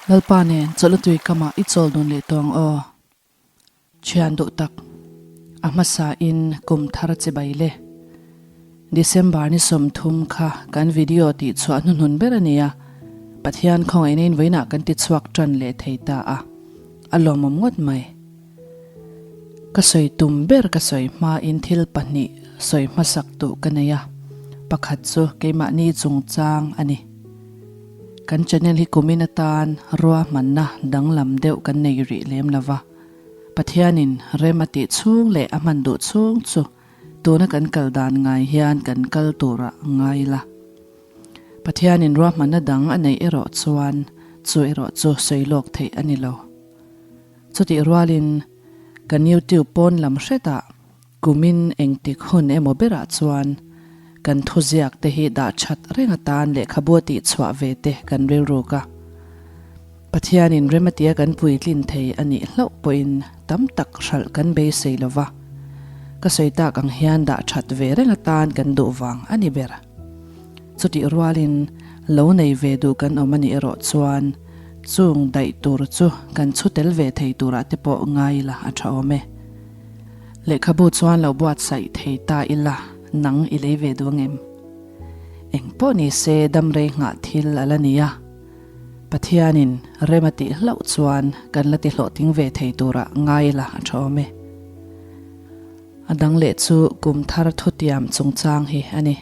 Lalpa nen chawlh tui kamah i chawl dun leh tawh ang aw. Thian duh tak, a hmasa in kum thar che bai le. December ni 30 kha kan video tih chhuah hnuhnun ber a nia, Pathian khawngaihna in vawiinah kan ti chhuak tan leh thei ta a, a lawmawm ngawt mai. Ka sawi tum ber ka sawi hmain thil pahnih sawi hmasak duh ka nei a, pakhat chu keimahni chungchang a ni. Kan channel hi kumin atan ruahmanna danglam deuh kan nei rih lem lo va, Pathianin rem a tih chhung leh a hman duh chhung chu tuna kan kal dan ngai hian kan kal turah ngai ila. Pathianin ruahmanna dang a neih erawh chuan chu erawh chu sawi lawk theih a ni lo. Chutih rualin kan YouTube pawn lam hretah kumin engtik hun emaw berah chuan kan thuziak te hi dah that reng atan lehkhabu a tihchhuah ve te kan rilruk a. Pathianin rem atia kan puitlin thei a nih hlauh pawhin tam tak hralh kan beisei lo va, ka sawi tak ang hian dah that ve reng atan kan duh vang a ni ber. Chutih rualin lo nei ve duh kan awm a nih erawh chuan Chung daih tur chu kan chhu tel ve thei turah te pawh ngai ila a tha awm e. Lehkhabu chuan lo buatsaih thei ta ila nang i lei ve duh angem? Eng pawh ni se damrei nghah thil a la ni a, Pathianin rem a tih hlauh chuan kan la ti hlawhtling ve thei turah ngai ila a tha awm e. A dang leh chu kum thar thutiam chungchang hi a ni.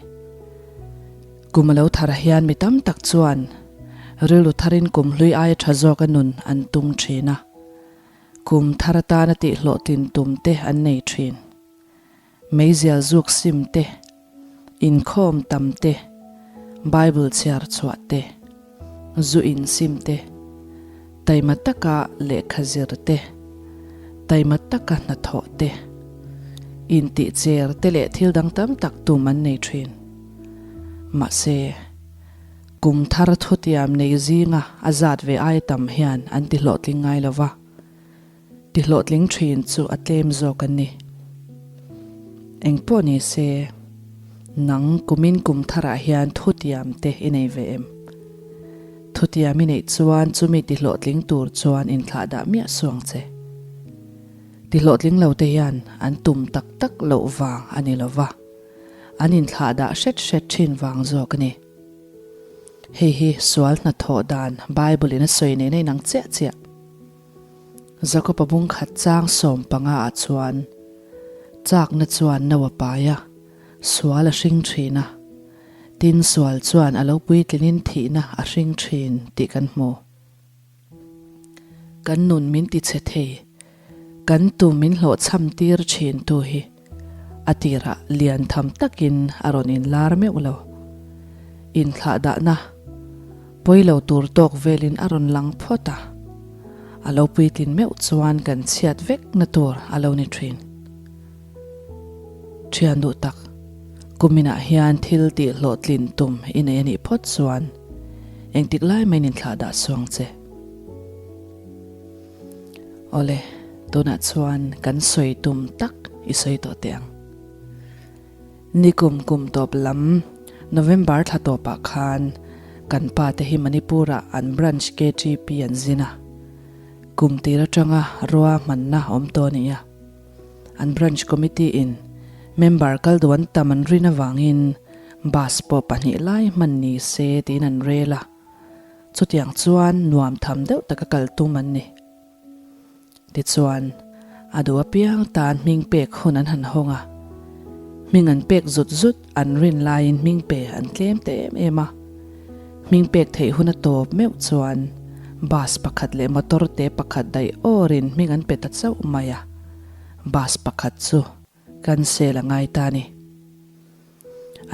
Kum a lo thar hian mi tam tak chuan rilru tharin kum hlui aia tha zawka nun an tum thin a, kum thar atana tihhlawhtlin tum te an nei thin. Meizial zuk sim te, inkhawm tam te, Bible chhiar chhuah te, zu in sim te, taima taka lehkha zir te, taima taka hnathawh te, intihcher te leh thil dang tam tak tum an nei thin. Mahse, kum thar thutiam nei zinga a zat ve aia tam hian an ti hlawhtling ngai lo va, ti hlawhtling thin chu a tlem zawk an ni. Engpawh ni se, nang kumin kum tharah hian thutiam te i nei ve em? Thutiam i neih chuan chumi ti hlawhtling tur chuan inthlahdah miah suang che. Ti hlawhtling lo te hian an tum tak tak loh vang a ni lo va. An inthlahdah hret hret thin vang zawk a ni. Hei hi sual hnathawh dan Bible in a sawi nen a inang chiah chiah. Jakob-a bung khat chang 15 ah chuan, Chakna chuan no a pai a, sual a hring thin a, tin sual chuan a lo puitlinin thihna a hring thin tih kan hmu. Kan nun min ti chhe thei, kan tum min hlawhchham tir thin tu hi a tirah lian tham takin a rawn inlar meuh lo. Inthlahdahna pawi lo tur tawk velin a rawn lang phawt a, a lo puitlin meuh chuan kan chhiat vek na tur a lo ni thin. Thian duh tak, kuminah hian thil tih hlawhtlin tum i nei a nih phawt chuan engtik lai maiin inthlahdah suang che. Awle, tunah chuan kan sawi tum tak i sawi tawh teh ang. Nikum kum tawp lam November thla tawpah khan kan pa te hi Manipur-ah an branch KTP an zin a, kum tir atanga ruahmanna awm tawh a ni a. An branch committee in member kal duh an tam an rin avangin bus pawh pahnih lai hman ni se tiin an rel a, chutiang chuan nuam tham deuh taka kal tum an ni. Tichuan, a duh apiang tan hming pek hun an han hawng a, hming an pek zut zut an rin laiin hming pe an tlem ta em em a, hming pek theih hun a tawp meuh chuan bus pakhat leh motor te pakhat daih awrin hming an pe ta chauh mai a, bus pakhat chu cancel a ngai ta a ni.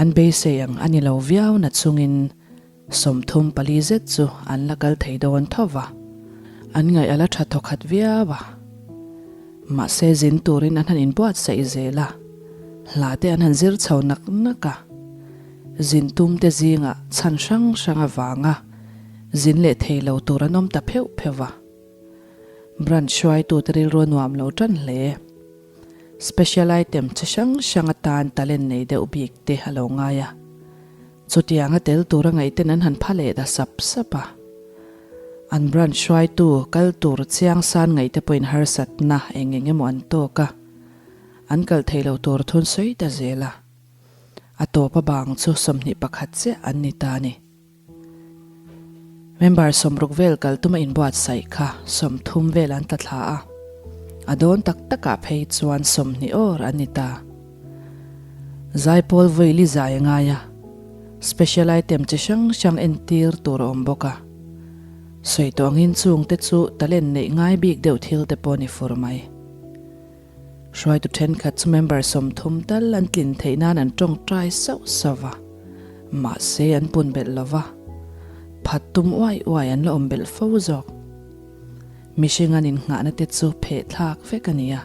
An beisei ang a ni lo viau na chungin 34 zet chu an la kal thei dawn tho va, an ngaih a la tha thawkhat viau a. Mahse zin turin an han inbuatsaih zel a, hla te an han zir chho nak nak a. Zin tum te zingah chhan hrang hrang avanga zin leh thei lo tur an awm ta pheuh pheuh va. Branch hruaitute rilru a nuam lo tan hle. Special item chi hrang hrang atan talent nei deuh bik te a lo ngai a. Chutianga tel tura ngaihten an han pha leh ta sap sap a. An branch hruaitu kal tur chiang san ngaih te pawhin harsatna eng eng emaw an tawk a, an kal thei lo tur thun sawi ta zel a. A tawp a bang chu 21 chiah an ni ta a ni. Member 60 vel kal tuma inbuatsaih kha 30 vel an tla thla a, a dawn tak takah phei chuan 20 awr an ni ta. Zaipawl vawi zai a ngai a, special item chi hrang hrang entir tur a awm bawk a. Sawi tawh angin chungte chu talent neih ngai bik deuh thil te pawh a ni fur mai. Hruaitu thenkhat chu member 30 tal an tlin theih nan an tawngtai sauh sauh va, mahse an pun belh lo va, phat tum uai uai an la awm belh fo zawk. Mihring an innghahna te chu pheh thlak vek a ni a,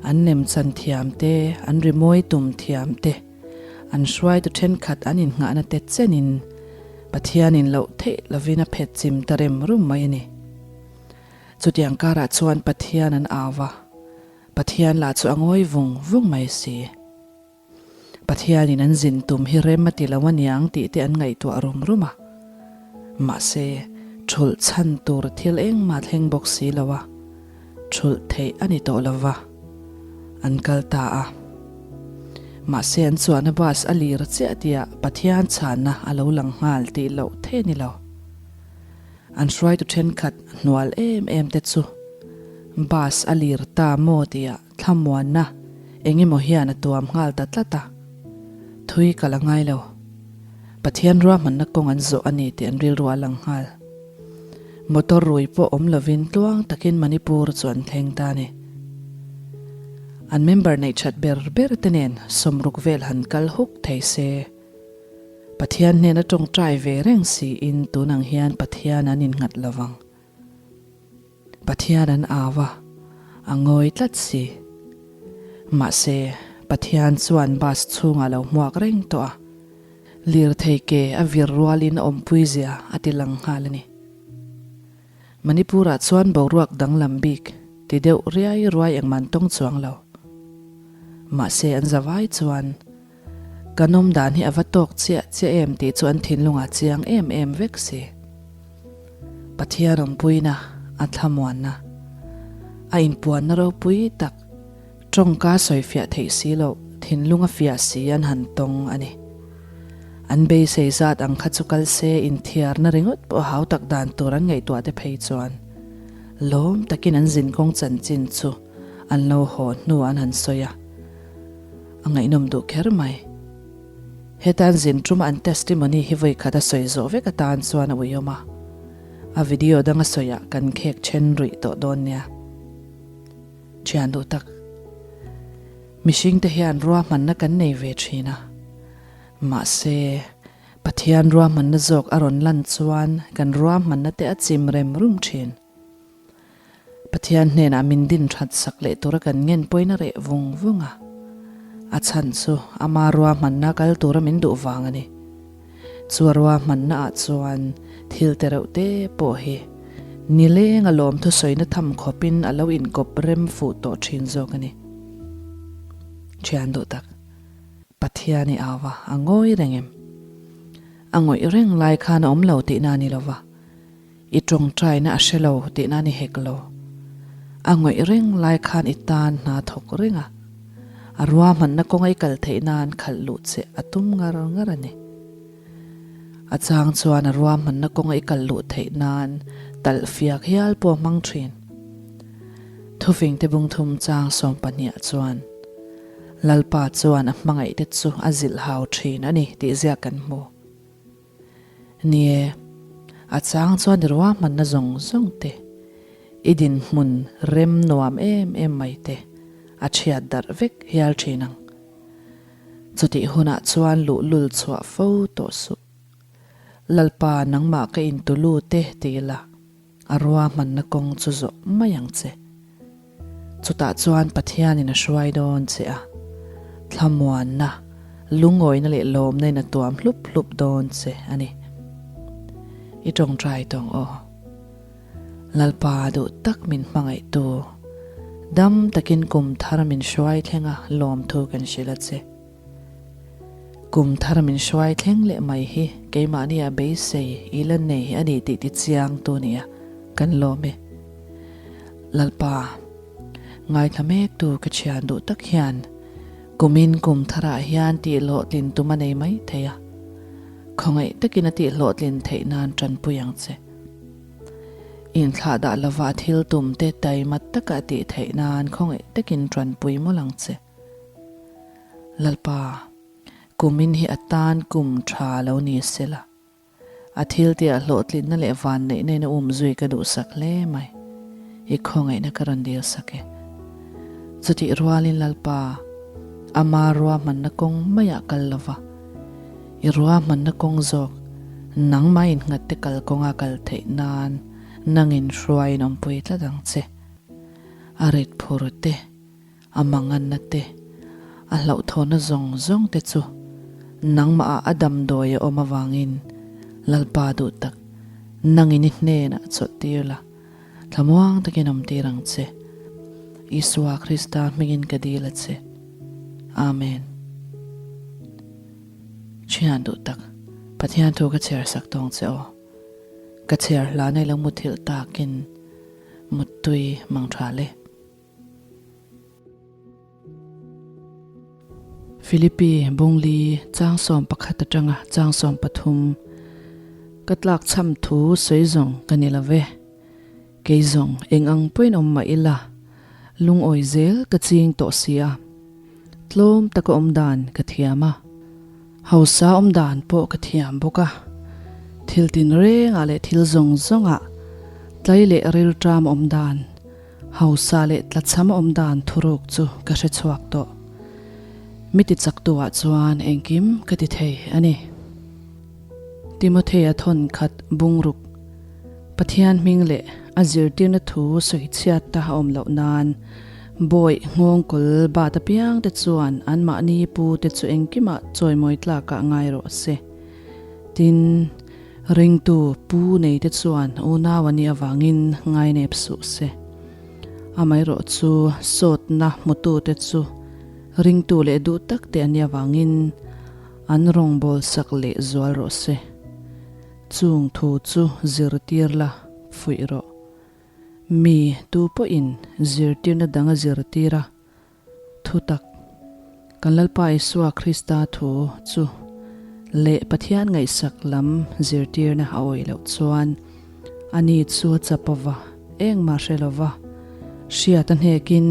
an lemchan thiam te, an rimawi tum thiam te, an hruaitu thenkhat an innghahna te chenin Pathianin loh theih lovin a phet chim ta rem rum mai a ni. Chutiang karah chuan Pathian an au va, Pathian lah chu a ngawi vung vung mai si. Pathianin an zin tum hi rem a ti lo aniang tih te an ngaihtuah rum rum a. Mahse, thulh chhan tur thil engmah thleng bawk si lo a, thulh theih a ni tawh lo va, an kal ta a. Mahse an chuahna bus a lir chiah tihah Pathian chhanna a lo lang nghal tih loh theih a ni lo. An hruaitu thenkhat hnual em em te chu bus a lir ta maw tihah thlamuanna eng emaw hian a tuam nghal ta tlat a, thui ka la ngai lo. Pathian ruahmanna kawng an zawh a ni tih an rilru a lang nghal. Motor rui pawh awm lovin tluang takin Manipur chu an thleng ta a ni. An member neih that ber ber te nen 60 vel han kal huk thei se. Pathian hnena tawngtai ve reng siin tun ang hian Pathian an innghat lo vang. Pathian an au a, a ngawi tlat si. Mahse, Pathian chuan bus chhungah lo hmuak reng tawh a, lirthei ke a vir rualin a awmpui zia a ti lang nghal a ni. Manipur-ah chuan boruak danglam bik ti deuh riai ruai engmah an tawng chuang lo. Mahse, an zavai chuan Kan awm dan hi a va tawk chiah chiah em tih chu an thinlungah chiang em em vek si. Pathian awmpuina, a thlamuanna, a inpuanna ropui tak, tawngka sawifiah theih si loh, thinlung a fiah si an han tawng a ni. An beisei zat ang kha chu kal se inthiarna ringawt pawh hau tak dan tur an ngaihtuah te phei chuan lawm takin an zinkawng chanchin chu an lo haw hnu an han sawi a. A ngaihnawm duh kher mai. Hetan zin ṭuma an testimony hi vawi khat a sawi zawh vek atan chuan a uiawm a. A video dang a sawiah kan khek ṭhen ruih tawh dawn nia. Ṭhian duh tak. Mihringte hian ruahmanna kan nei ve ṭhin a. Mahse, Pathian ruahmanna zawk a rawn lan chuan kan ruahmanna te a chim rem rum ṭhin. Pathian hnenah min din that sak leh tura kan ngen pawhin a reh vung vung a. A chhan chu ama ruahmanna kal tura min duh vang a ni. Chu a ruahmanna ah chuan thil te reuh te pawh hi nileng a lawm thusawina tham khawpin a lo inkawp rem fuh tawh thin zawk a ni. Thian duh tak, Pathian i au a, a ngawi reng em? A ngawih reng lai khan a awm lo tihna a ni lova. I tawngtaina a hre lo tihna a ni hek lo. A ngawih reng lai khan i tan hna thawk reng a, a ruahmanna kawnga i kal theih nan khalh luh che a tum ngar ngar a ni. A chang chuan a ruahmanna kawnga i kal luh theih nan talh fiak hial pawh a hmang thin. Thufingte bungthum chang 12 ah chuan Lalpa chuan a hmangaihte chu a zilh hau thin a ni tih ziak kan hmu. Ni e, a chang chuan i ruahmanna zawng zawng te, i dinhmun rem nuam em em mai te a chhiat darh vek hial thin ang. Chutih hunah chuan luhlul chhuah fo tawh suh. Lalpa nangmah ka intu lut e ti ila. A ruahmanna kawng chu zawh mai ang che. Chutah chuan Pathianin a hruai dawn che a, thlamuanna, lungawina leh lawmna in a tuam hlup hlup dawn che a ni. I tawngtai tawng aw. Lalpa duh tak min hmangaihtu, dam takin kum thar min hruai thlenga lawmthu kan hrilh a che. Kum thar min hruai thleng leh mai hi keimahnia beisei i la nei a ni tih tichiang tu nia kan lawm e. Lalpa, ngaithla mek tu ka thian duh tak hian kumin kum tharah hian tih hlawhtlin tum a nei mai thei a, khawngaih takin a tih hlawhtlin theih nan tanpui ang che. Inthlahdah lova thil tum te taima taka tih theih nan khawngaih takin tanpui mawlh ang che. Lalpa, kumin hi a tan kum tha lo ni sela. A thil tia hlawhtlinna leh vanneihna in a um zui ka duhsak hle mai. I khawngaihna ka rawn dil sak e. Chutih rualin Lalpa, ama ruahmanna kawng maiah kal lova, i ruahmanna kawng zawk nangmah innghat te kal kawnga kal theih nan nangin hruaiin awmpui tlat ang che. A rit phur te. A manganna te, a hlauhthawnna zawng zawng te chu nangmah ah a damdawi a awm avangin Lalpa duh tak, nangin i hnenah chawlh tir la, thlamuang takin awm tir ang che. Isua Krista hmingin ka dil a che. Amen. Thian duh tak, Pathian thu ka chhiar sak tawng che aw. Ka chhiar hlan a i lo muthilh takin muttui mang tha le. Philippi Bungli Changsawm pakhat atanga Changsawm pathum ka tlak chham thu sawi zawng ka ni lo ve. Kei zawng eng ang pawhin awm mah ila, lungawi zel ka ching tawh si a. Tlawm taka awm dan ka thiam a. Hausa awm dan pawh ka thiam bawk a. Thil tinrengah leh thil zawng zawngah tlai leh rilṭam awm dan Hausa leh tlachham awm dan thuruk chu ka hre chhuak tawh. Mi ti chak tu ah chuan engkim ka ti thei a ni. Timothea thawn khat bungruk Pathian hming leh a zirtirna thu sawi chhiat ta a awm loh nan bawih nghawngkawl bat apiang te chuan anmahni pu te chu engkimah chawimawi tlakah ngai rawh se. Tin, Ringtu pu neite chuan unau a nih avangin ngainep suh se. Amaherawh chu sawtna hmutute chu ringtu leh duh tak te a nih avangin an rawngbâwl sak leh zual rawh se. Chung thu chu zirtir la fuih rawh. Mi tu pawhin zirtirna dang a zirtir a. Thutak, Kan Lalpa Isua Krista thu chu leh Pathian ngaihsak lam zirtirna a awih loh chuan ani chu a chap ova, engmah hre lova, hriat a hnekin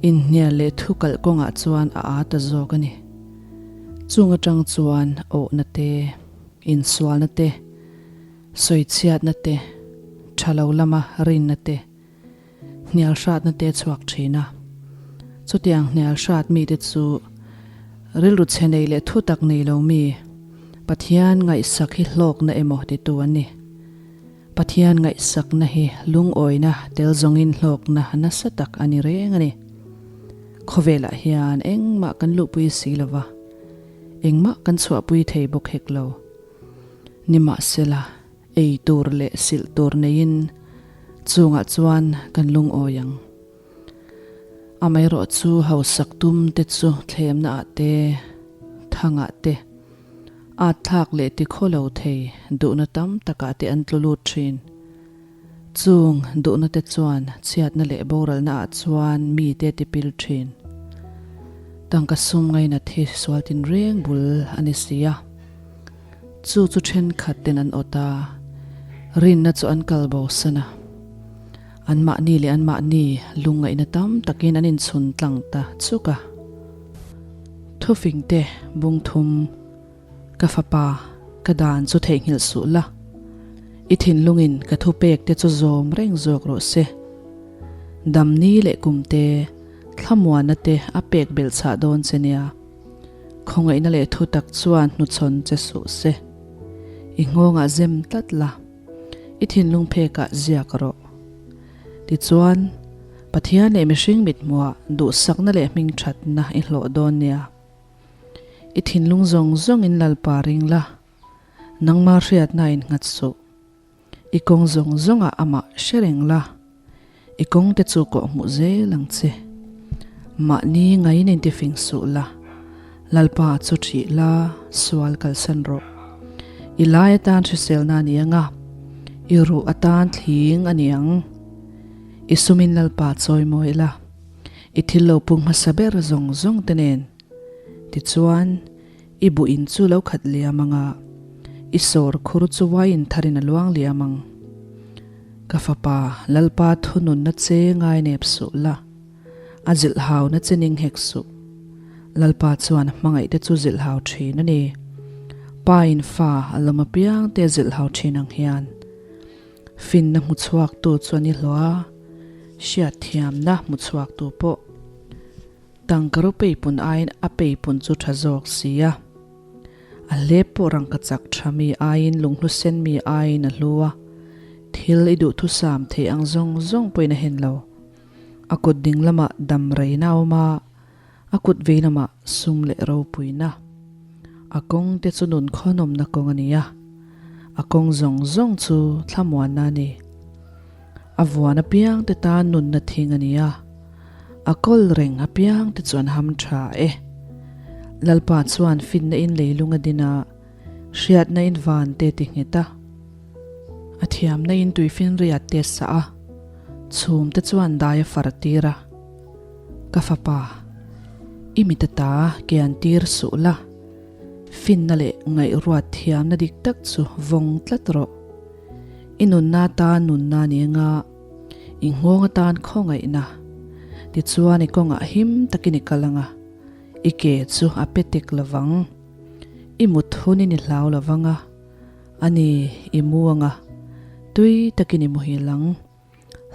inhnial leh thu kalh kawngah chuan a aa ta zawk a ni. Chung atang chuan awhna te, insualna te, sawichhiatna te, tha lo lama rinna te, Hnial hratna te chhuak thin a. Chutiang hnial hrat mite chu rilru chhe nei leh thu tak nei lo mi, Pathian ngaihsak hi hlawkna emaw titu an ni. Pathian ngaihsakna hi lungawina tel zawngin hlawkna nasa tak a ni reng a ni. Khawvelah hian engmah kan luhpui si lo va, engmah kan chhuahpui thei bawk hek lo. Nimahsela, Ei tur leh silh tur neiin chungah chuan kan lungawi ang. Amaherawh chu hausak tum te chu thlemna ah te, thang ah te, at thlak leh ti khaw lo thei duhna tam takah te an tlu lut thin. Chung duhna te chuan chhiatna leh boralna ah chuan mi te ti pil thin. Tangka sum ngainat hi sual tinreng bul a ni si a. Chu chu thenkhat ten an awt a, rinna chu an kal bo san a. Anmahni leh anmahni lungngaihna tam takin an inchhun tlang ta chuk a. Thufing te bung thum, Ka fapa, ka dan chu theihnghilh suh la, i thinlungin ka thupek te chu zawm reng zawk rawh se. Damni leh kumte, thlamuanna te a pek belh chhah dawn che nia. Khawngaihna leh thutak chuan hnuchhawn che suh se. I nghawngah zem tlat la, i thinlung phekah ziak rawh. Tichuan, Pathian leh mihring mithmuah duhsakna leh hmingthatna i hlawh dawn nia. I thinlung zawng zawngin Lalpa ring la, nangma hriatna innghat suh. I kawng zawng zawngah amah hre reng la, i kawng te chu kawh hmuh zel ang che. Mahni ngaiin intifing suh la, Lalpa chu ṭhih la, sual kalsan rawh. I lai atan hriselna a ni ang a, i ruh atan thling a ni ang. I sumin Lalpa chawimawi la, i thil lo pung hmasa ber zawng zawng te nen. Tichuan, i buh in chu lo khat liam ang a, i sawr khur chu wine tharin a luang liam ang. Ka fapa, Lalpa thununna che ngai nep suh la. A zilhhauna che ning hek suh. Lalpa chuan a hmangaih te chu zilhhau thin a ni. Pa in fa a lawm apiang te a zilhhau thin ang hian. Finna hmu chhuak tu chu an i hlawh a, hriatthiamna hmu chhuak tu pawh. Tangka ro peipun aiin a peipun chu tha zawk si a. A hlep pawh rangkachak tha mi aiin lunghlu sen mi aiin a hlu a. Thil i duhthusam theih ang zawng zawng pawhin a hen lo. A kut ding lamah dam reina a awm a, a kut vei lamah sum leh ropuina. A kawng te chu nun khawnawmna kawng a ni a, a kawng zawng zawng chu thlamuanna a ni. A vuan apiang te tan nunna thing a ni a, a kawl reng apiang te chu an ham tha e. Lalpa chuan finna in leilung a din a, hriatna in van te ti nghet a. A thiamna in tuifinriat te sah a, chhum te chuan dai a far tir a. Ka fapa, i mit ata ke an tir suh la, finna leh ngaihruat thiamna dik tak chu vawng tlat rawh. I nunna atan nunna ni anga, i nghawng atan khawngaihna. Tichuan i kawngah him takin i kal anga, i ke chu a pe tek lovang. I mut hunin i hlau lovang a. A ni, i mu ang a, tui takin i muhil ang.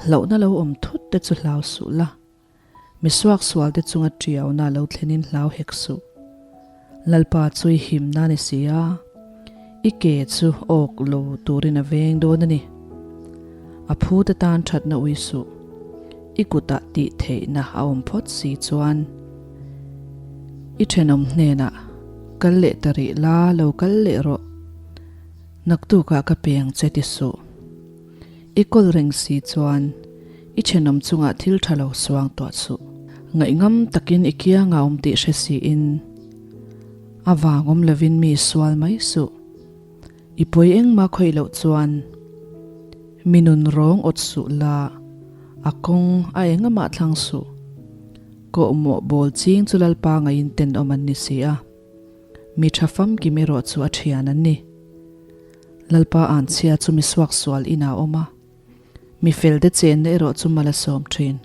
Hlauhna lo awm thut te chu hlau suh la. Mi suaksual te chunga tiauna lo thlenin hlau hek suh. Lalpa chu i himna a ni si a, i ke chu awk lo turin a veng dawn a ni. A phu te tan thatna ui suh. I kutah tih theihna a awm phawt si chuan i thenawm hnenah kal leh ta rih la, lo kal leh rawh. Naktukah ka peng che ti suh. I kawl reng si chuan i thenawm chungah thil tha lo suang tuah suh. Ngaihngam takin i kiangah awm tih hre siin a vang awm lovin mi sual mai suh. I pawi engmah khawih loh chuan mi nun rawng awt suh la, a kawng a engamah thlang suh. Kawhmawh bawl ching chu Lalpa ngaiin tenawm an ni si a, mi tha famkim erawh chu a thian an ni. Lalpa anchhia chu mi suaksual inah a awm a, mi fel te chenna erawh chu mal a sawm thin.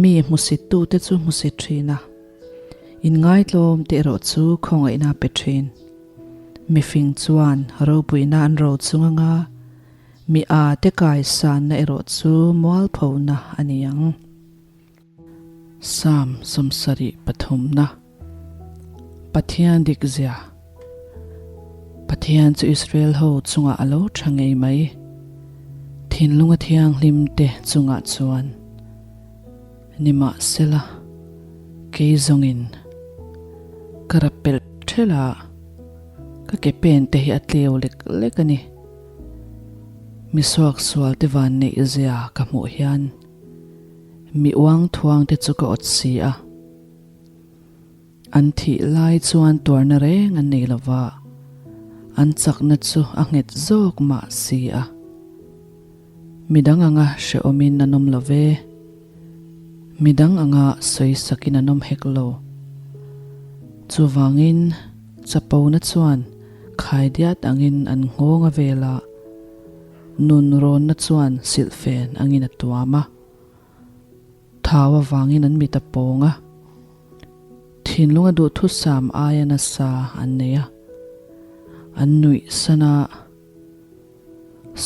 Mi hmusit tute chu hmusit thin a, inngaitlawm te erawh chu khawngaihna a pe thin. Mifing chuan ropuina an ro chung anga mi a te kaisanna erawh chu mualphona a ni ang. Psalm 73 na Pathian dik zia Pathian chu Israel ho chungah a lo tha ngei mai. Thinlunga thianghlim te chungah chuan nimahsela kei zawngin ka rap pelh thelh a, ka ke pen te hi a tleu lek lek a ni. Misuak sual te van neih zia ka hmuh hian mi uang thuang te chu ka awt si a. An thih lai chuan tuarna reng an nei lova, an chakna chu a nghet zawk mah si a. Midang anga hrehawmin an awm lo ve, midang anga sawi sakin an awm hek lo. Chuvangin chapona chuan khaidiat angin an nghawng a vel a, nun rawnna chuan silhfen angin a tuam a. Thau avangin an mit a pawng a, thinlunga duhthusam aia nasa an nei a, an nuih san a,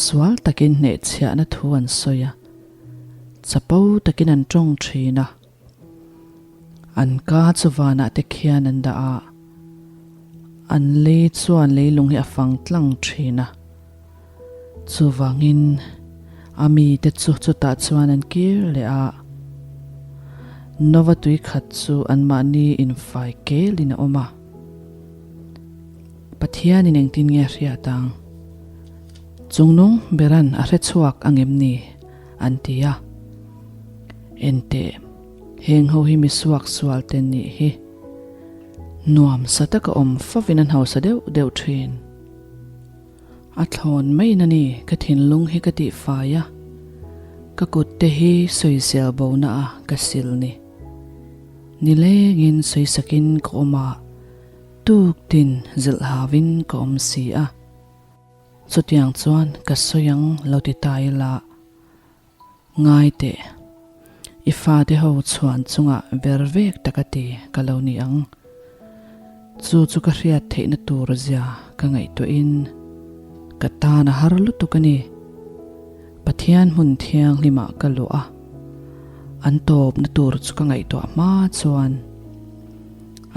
sual takin hnehchhiahna thu an sawi a, chapo takin an tawng thin a, an ka chu vanah te khian an dah a, an lei chuan leilung hi a fang tlang thin a. Chuvangin a mite chu chutah chuan an kir leh a, Nova tui khat chu anmahni infai kelin a awm a. Pathianin engtin nge a hriat ang? Chungnung beran a hre chhuak ang em ni? an ti a. Enteh, heng ho hi mi suaksual te nih hi. Nuam sa taka awm fovin an hausa deuh deuh thin. A thlawn maiin a ni ka thinlung hi ka tihfai a, ka kut te hi sawisel bona a ka sil ni. Nilengin sawisakin ka awm a, tuktin zilh hauin ka awm si a. Chutiang chuan ka sawi ang lo ti ta ila. Ngai teh, i fate ho chhuan chungah ver vek taka ti ka lo ni ang. Chu chu ka hriat theihna tur zia ka ngaihtuahin ka tan a har lutuk a ni. Pathian hmun thianghlimah ka luh a, an tawpna tur chu ka ngaihtuah hma chuan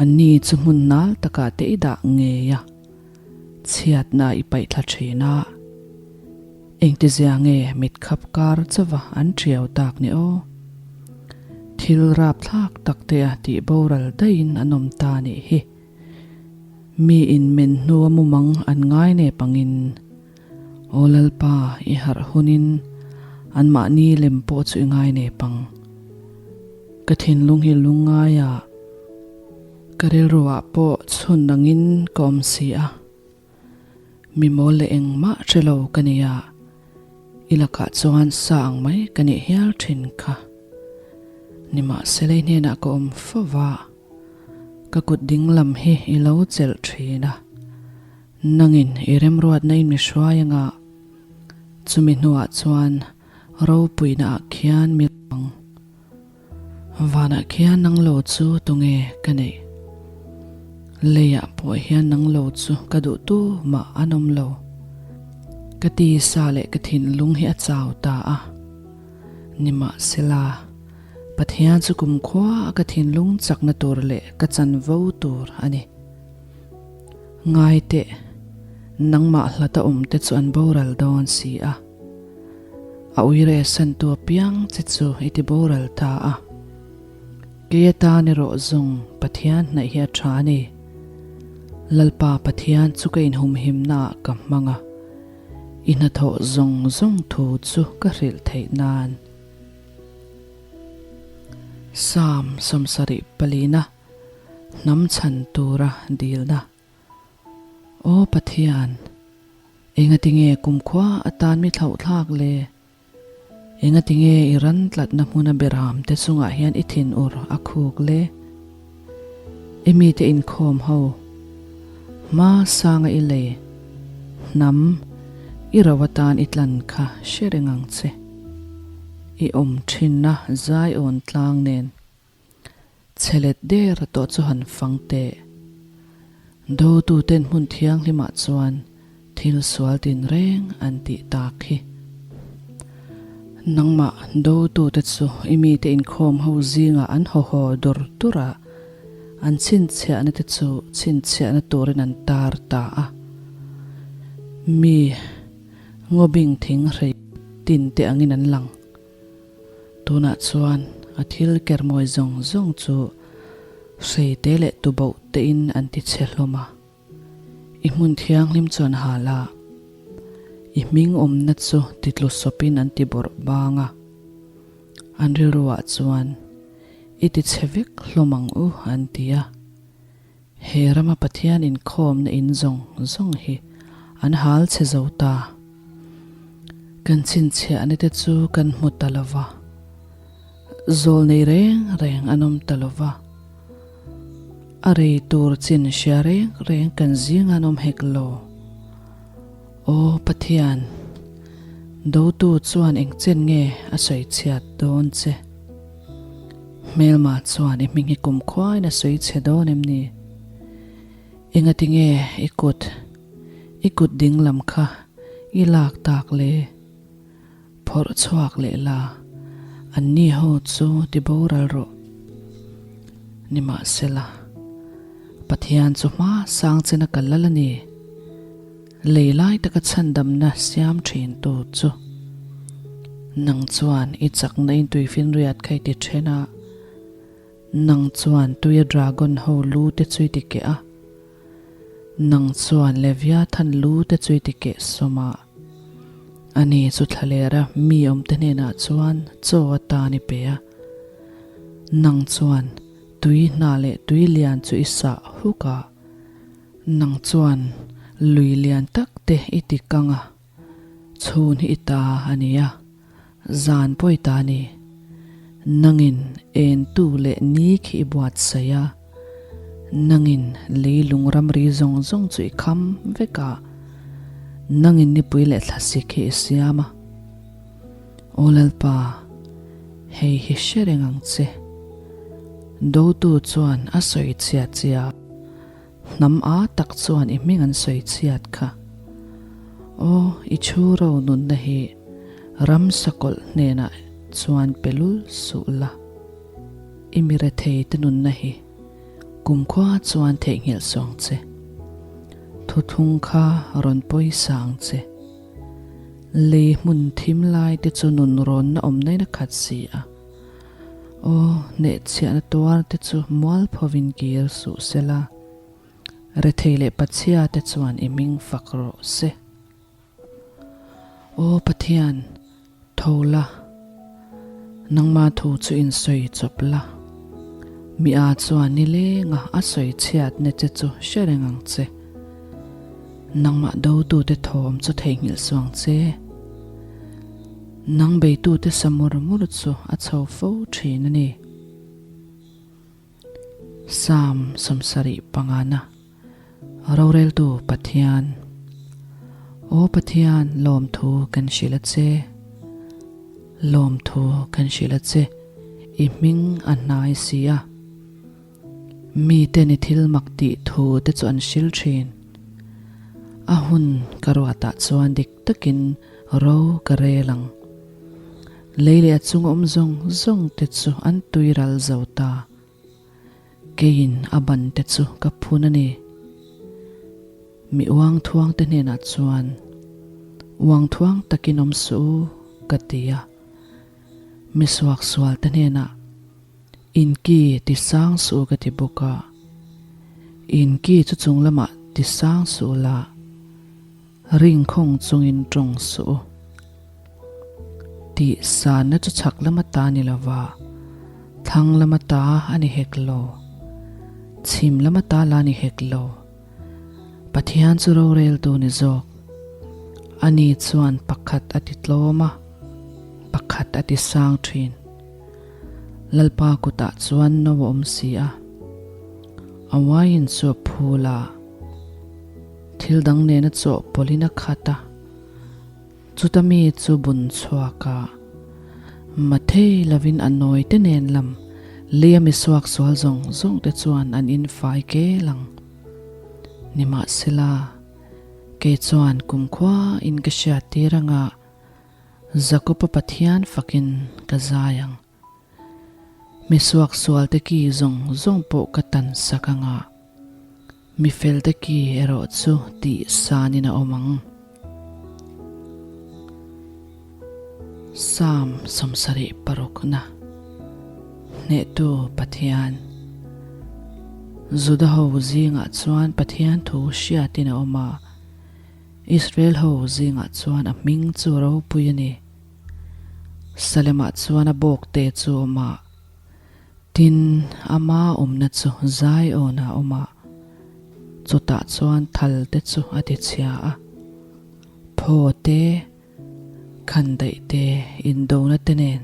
anni chu hmun nal takah te i dah ngei a. Chhiatna i paih thla thin a, engtizia nge mit khap kar chauva an ṭiau tak ni aw? Thil rapthlak tak te a tih boral daihin an awm ta nih hi. Mi in men hnua mumang an ngai nep angin, Aw Lalpa i harh hunin anmahni lem pawh chu i ngai nep ang. Ka thinlung hi lungngaia. Ka rilruah pawh chhun angin ka awm si a, mi mawl leh engmah hre lo ka ni a, i lakah chuan sa ang mai ka nih hial thin kha. Nimahsela i hnenah ka awm fo va, ka kut ding lam hi i lo chelh thin a, nangin i remruatna in mi hruai anga, chumi hnuah chuan ropuina ah khian mi ang. Vanah khian nang lo chu tunge ka neih? Leiah pawh hian nang lo chu ka duh tu mah an awm lo. Ka tisa leh ka thinlung hi a chau ta a. Nimahsela, Pathian chu kumkhua a ka thinlung chakna tur leh ka chanvo tur a ni. Ngai teh, nangmah hlata awmte chu an boral dawn si a. A uire santu apiang che chu i ti boral ta a. Kei atan erawh zawng Pathian hnaih hi a tha a ni. Lalpa Pathian chu ka inhumhimnaah ka hmang a, i hnathawh zawng zawng thu chu ka hrilh theih nan. Psalm 74 Hnam chhan tura dilna. Aw Pathian, engatinge kumkhua atan mi thlauhthlak le? Engatinge i ran tlatna hmuna beram te chungah hian i thinur a khuk le? I mite inkhawm ho, hma sanga i lei, hnam, i ro atan i tlan kha hre reng ang che. I awm thinna zaiawn tlang nen. Chhe let der tawh chu han fang teh. Dotuten hmun thianghlimah chuan thil sual tinreng an tih tak hi. Nangmah dotute chu i mite inkhawm ho zingah an haw haw dur dur a, an chhinchhiahna te chu chhinchhiahna turin an tar ta a. Mi ngawbing thing hrei tin te angin an lang. Tunah chuan a thil kermawi zawng zawng chu hreite leh tuboh tein an ti chhe hlawm a. I hmun thianghlim chuan hal a, i hming awmna chu titlu sawpin an ti bawrh bang a. An rilruah chuan, I ti chhe vek hlawm ang u an ti a. He rama Pathian inkhawmna in zawng zawng hi an hal chhe zo ta. Kan chhinchhiahna te chu kan hmu ta lo va, zawl nei reng reng an awm ta lo va, a rei tur chin hria reng reng kan zing an awm hek lo. Aw Pathian, dotu chuan engchen nge a sawi chhiat dawn che? Hmelma chuan i hming hi kumkhuain a sawi chhe dawn em ni? Engati nge i kut, i kut ding lam kha i lak tak le? Phawrh chhuak leh la, anni ho chu ti boral rawh. Nimahsela, Pathian chu hma sang chena kal lal a ni. Lei lai taka chhandamna siam thin tu chu nang chuan i chakna in tuifinriat kha i ti then a, nang chuan tuia dragon ho lu te chu i ti keh a, nang chuan Leviathan lu te chu i ti keh sawm a, ani chu thlalera mi awmte hnenah chuan chaw atan i pe a, nang chuan. Tui hna leh tui lian chu i sah huk a, nang chuan lui lian tak te i ti kang a, chhun hi i ta a ni a, zan pawh i ta a ni. Nangin entu leh ni khi i buatsaih a, nangin leilung ramri zawng zawng chu i kham vek a, nangin nipui leh thlasik hi i siam a. Aw Lalpa, hei hi hre reng ang che. Dotu chuan a sawi chhiat che a, hnam a tak chuan i hming an sawi chhiat kha. Aw, i thu ro nunna hi ramsa kawlh hnenah chuan pe lul suh la. I mi rethei te nunna hi kumkhua chuan theihnghilh suh ang che. Thuthlung kha rawn pawisa ang che. Lei hmun thim lai te chu nun rawnna awm nain a khat si a. Aw, hnehchhiahna tuar te chu mualphovin kir suh se la, rethei leh pachhia te chuan i hming fak rawh se. Aw Pathian, tho la, nangma thu chu insawi chawp la, mi a chuan nilenga a sawi chhiatna che chu hre reng ang che. Nangmah dotute thawm chu theihnghilh suh ang che. Nang beitute sa mur mur chu a chho fo thin a ni. Psalm 70 pangana Roreltu Pathian Aw Pathian lawmthu kan hrilh a che, Lawmthu kan hrilh a che, i hming a hnai si a. Mite ni thil mak tih thu te chu an hril thin. A hun ka ruatah chuan dik takin ro ka rel ang. Lei leh a chung awm zawng zawng te chu an tui ral zo ta. Keiin a ban te chu ka phun a ni. Mi uang thuang te hnenah chuan, Uang thuang takin awm suh u, ka ti a. Mi suaksual te hnenah, In ki ti sang suh ka ti bawk a, in ki chu chung lamah ti sang suh la, ring khawng chungin tawng suh u. Tih sanna chu chhak lama ta ni lova, thlang lama ta a ni hek lo, chhim lama ta la ni hek lo. Pathian chu roreltu ni zawk. Ani chuan pakhat a ti tlawm a, pakhat a ti sang thin. Lalpa kutah chuan no a awm si a, a wine chu a phul a, thil dang nena chawhpawlhin a khat a, chuta mi chu bun chhuak a, mathei lovin a nawi te nen lam leia mi suak sual zawng zawng te chuan an infai kel ang. Nimahsela, kei chuan kumkhua in ka hriattir anga, Jakob-a Pathian fakin ka zai ang. Mi suaksualte ki zawng zawng pawh ka tan sak ang a, mi felte ki erawh chu tih sanin a awm ang. Psalm 76 na Hnehtu Pathian Juda ho zingah chuan Pathian thu hriatin a awm a. Israel ho zingah chuan a hming chu ropui a ni. Salemah chuan a bawkte chu a awm a, tin, ama awmna chu Zion-ah a awm a, chutah chuan thal te chu a tichhia a, phaw te, khandaih te, indona te nen.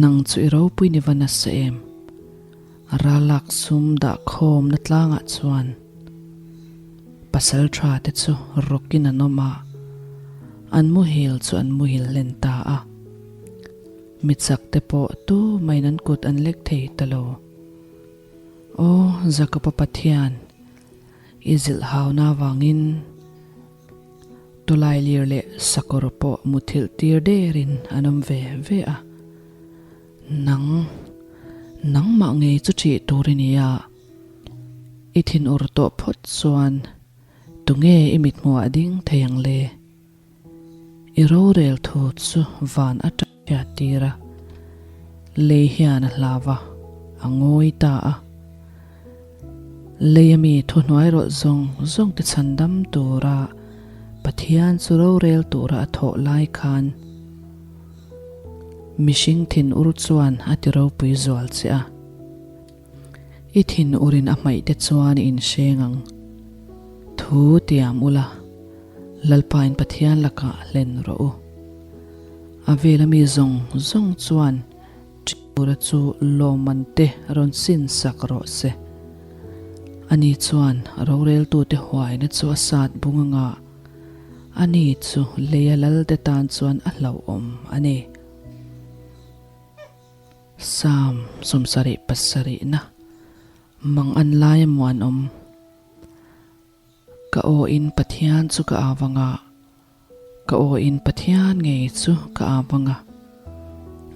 Nang chu i ropui ni va nasa em? Ralak sum dah khawmna tlangah chuan pasal tha te chu rawkin an awm a, an muhil chu an muhil hlen ta a. Mi chak te pawh tu main an kut an lek thei ta lo. Aw Jakob-a Pathian, i zilh hauna avangin tawlailir leh sakawr pawh muthilh tir derin an awm ve ve a. Nang, nangmah ngei chu ṭih tur i ni a, i thinur tawh phawt chuan tunge i mithmuhah ding thei ang le? I rorel thu chu van aṭang hriat tir a, lei hian a hlau a, a ngawi ta a. Lei ami thuhnuai rawlh zawng zawng te chhandam tura Pathian chu rorel tura a thawh lai khan, Mihring thinur chuan a ti ropui zual che a. I thin urin a hmaih te chuan i inhreng ang. Thu tiam ula, Lalpa in Pathian lakah hlen rawh u. A vela mi zawng zawng chuan Ṭiura chu lawmman te rawn sin sak rawh se. Ani chuan roreltute huaina chu a sat bung anga ani chu leia lalte tan chuan a hlauhawm a ni. Psalm 77 na mang an laia muanawm. Ka aw in Pathian chu ka au anga, ka aw in Pathian ngei chu ka au anga,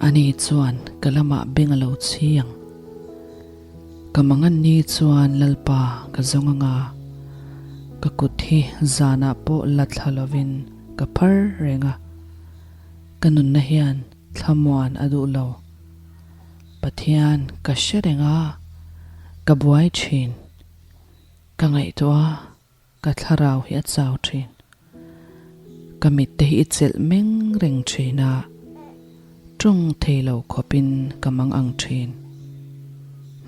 ani chuan ka lamah beng a lo chhi ang. Ka mangan ni chuan Lalpa ka zawng anga, ka kut hi zanah pawh la thla lovin ka phar reng a, ka nunna hian thlamuan a duh lo. Pathian ka hre reng a, ka buai thin. Ka ngaihtuah a, ka thlarau hi a chau thin. Ka mitte hi i chelh meng reng thin a, tawng thei lo khawpin ka mang ang thin.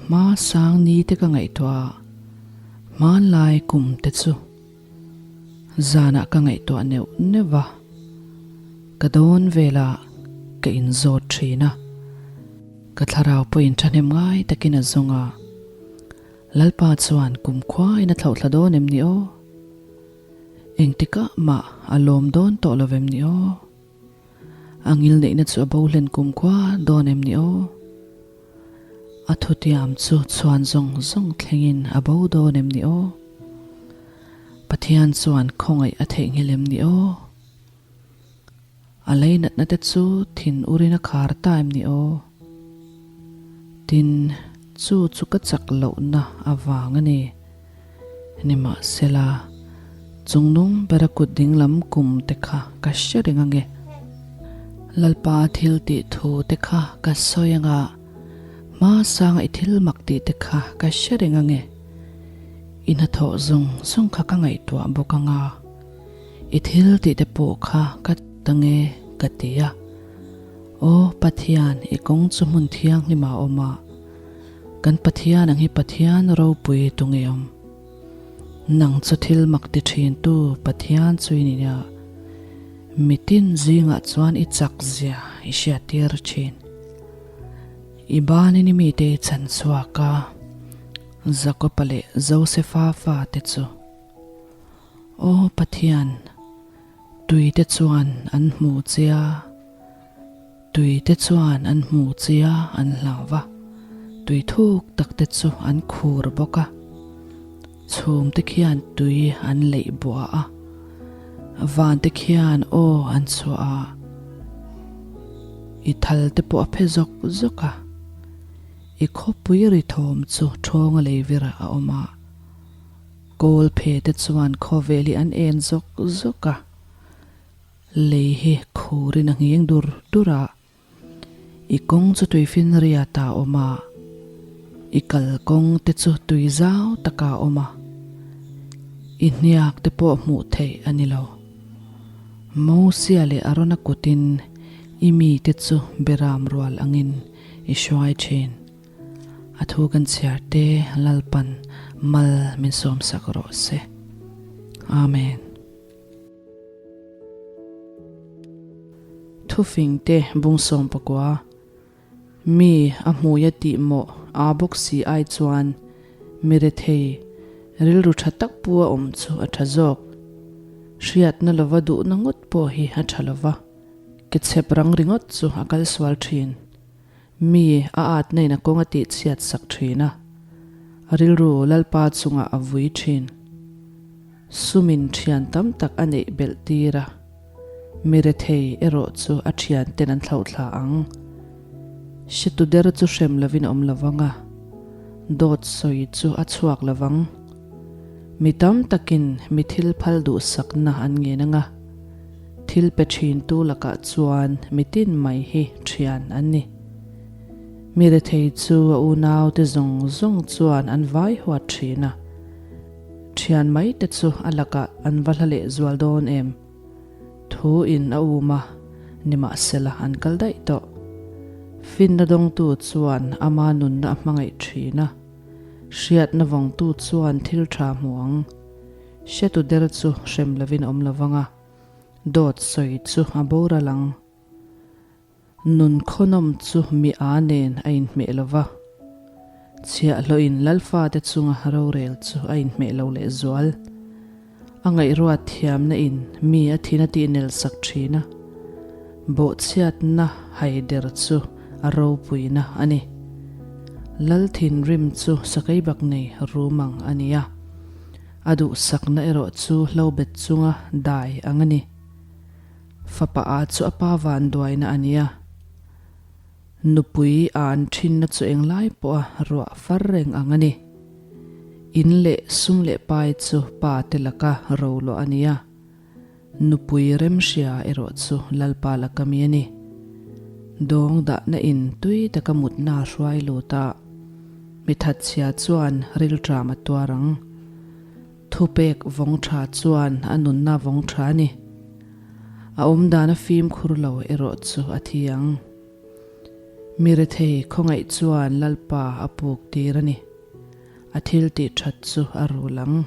Hma sang ni te ka ngaihtuah a, hmanlai kum te chu zanah ka ngaihtuah neuh neuh va, ka dawn velah ka inzawt thin a, ka thlarau pawhin thahnem ngai takin a zawng a. Lalpa chuan kumkhuain a thlauhthla dawn em ni aw? Engtikah mah a lawm dawn tawh lo em ni aw? A ngilneihna chu a bo hlen kumkhua dawn em ni aw? A thutiam chu chhuan zawng zawng thlengin a bo dawn em ni aw? Pathian chuan khawngaih a theihnghilh em ni aw? A leinatna te chu thin urin a khar ta em ni aw? Tin, chu chu ka chak lohna avang a ni. Nimahsela, chungnung bera kut dinglam kum te kha ka hre reng ange. Lalpa thil tih thu te kha ka sawi anga, hma sanga i thil mak tih te kha ka hre reng ange. I hnathawh zawng zawng kha ka ngaihtuah bawk anga. I thil tih te pawh kha ka ta nge ka ti a. Aw Pathian, i kawng chu hmun thianghlim ah a awm a, kan Pathian ang hi Pathian ropui tu nge awm? Nang chu thil mak ti thin tu Pathian chu i ni a, mitin zingah chuan i chak zia i hriattir thin. I banin i mite i chhan chhuak a, Jakopa leh Josefa fate chu. Aw Pathian, tuite chuan an hmu che a, tuite chuan an hmu che a an hlau va, tui thuk tak te chu an khur bawk a, chhum te khian tui an leih buah a, van te khian aw an chhuah a, i thal te pawh a phe zawk zawk a, i khawpui ri thawm chu ṭhawnga lei virah a awm a. Kawl phe te chuan khawvel hi an en zawk zawk a, lei hi khurin a nghing dur dur a, i kawng chu tuifinriat ah a awm a, i kalkawng te chu tui zau takah a awm a, i hniak te pawh hmuh theih a ni lo. Mosia leh Arona kutin i mite chu beram rual angin i hruai thin. A thu kan chhiar te Lalpan mal min sawmsak rawh se. Amen. Thufing te bung sawm pakua mi a hmuia tih mawh aa bawk si ai chuan mi rethei rilru tha tak pu a awm chu a tha zawk. Hriatna lova duhna ngawt pawh hi a tha lova, ke chhep rang ringawt chu a kal sual thin. Mi a atna in a kawng a tih chhiat sak thin a, a rilru Lalpa chungah a vui thin. Sumin thian tam tak a neih belh tir a, mi rethei erawh chu a thian ten an thlauhthla ang. Hretu der chu hrem lovin a awm lovang a, dawt sawi chu a chhuak lovang. Mi tam takin mi thil phal duhsakna an ngen ang a. Thil pe thintu lakah chuan mitin mai hi thian an ni. Mi rethei chu a unaute zawng zawng chuan an vai huat thin a, thian mai te chu a lakah an va hla leh zual dawn em? Thu in a um a, nimahsela an kal daih tawh. Finna dawngtu chuan ama nunna a hmangaih thin a. Hriatna vawngtu chuan thil tha hmu ang. Hretu der chu hrem lovin a awm lovang a, dawt sawi chu a boral ang. Nun khawnawm chu mi a nen a inhmeh lo va, chhiahhlawhin Lalfate chunga rorel chu a inhmeh lo lehzual. A ngaihruat thiamna in mi a thin a tihnel sak thin a, bawhchhiatna haider chu a ropuina a ni. Lal thinrim chu sakeibak nei rum ang a ni a, a duhsakna erawh chu hlobet chunga dai ang a ni. Fapa a chu a pa vanduaina a ni a, nupui a an thinna chu englai pawha ruah far reng ang a ni. In leh sum leh pai chu pa te laka roluah a ni a, nupui remhria erawh chu Lalpa laka mi a ni. Dawng dahna in tui taka mutna a hruai lut a, mi thatchhia chuan rilṭam a tuar ang. Thupek vawng tha chuan a nunna vawng tha a ni. A awmdan a fimkhur lo erawh chu a thi ang. Mi rethei khawngaih chuan Lalpa a puk tir a ni. A thil tih that chu a rul ang.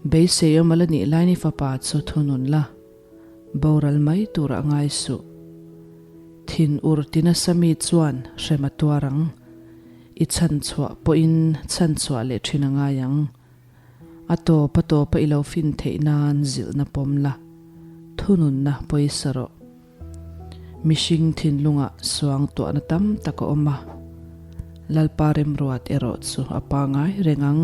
Beisei awm a la nih lain i fapa chu thunun la, boral mai turah ngai suh. Thin ur ti nasa mi chuan hrem a tuar ang. I chhanchhuah pawhin chhanchhuah leh thin a ngai ang. A tawp a tawpa i lo fin theih nan zilhna pawm la, thununna pawisa rawh. Mihring thinlungah suang tuahna tam tak a awm a, Lalpa remruat erawh chu a pangai reng ang.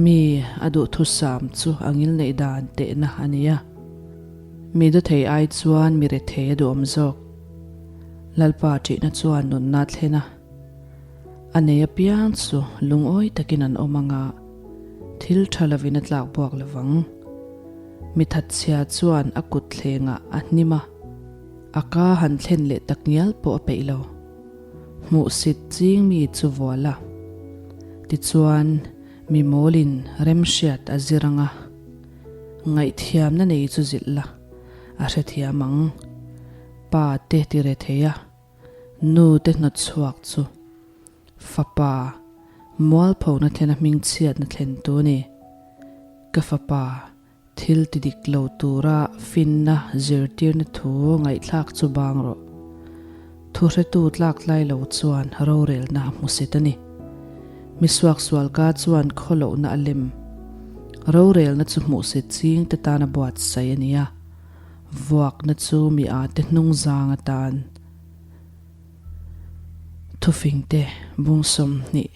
Mi a duhthusam chu a ngilneih dan tehna a ni a. Mi dawthei ai chuan mi rethei a duhawm zawk. Lalpa ṭihna chuan nunna thlen a, a nei apiang chu lungawi takin an awm ang a, thil ṭha lovin a tlak buak lo vang. Mi thatchhia chuan a kut thlengah a hnim a, a ka han thlen leh tak ngial pawh a peih lo. Hmuhsit ching mi chu vual a, tichuan mi mawlin remhriat a zir ang a, ngaihthiamna nei chu zilh la, a hrethiam ang. Pa te ti re thei a, nu te hnawt chhuak chu fapa mualphona thlena hmingchhiatna thlen tu a ni. Ka fapa thil ti dik lo tura finna zirtirna thu ngaihthlak chu bang rawh. Thuhretu tlak tlai lo chuan rorelna a hmusit a ni. Mi suaksualka chuan khawlohna a lem. Rorelna chu hmuhsit ching te tana buatsaih a ni a. Vuakna chu mi a te hnung zang atan thufing te bung 20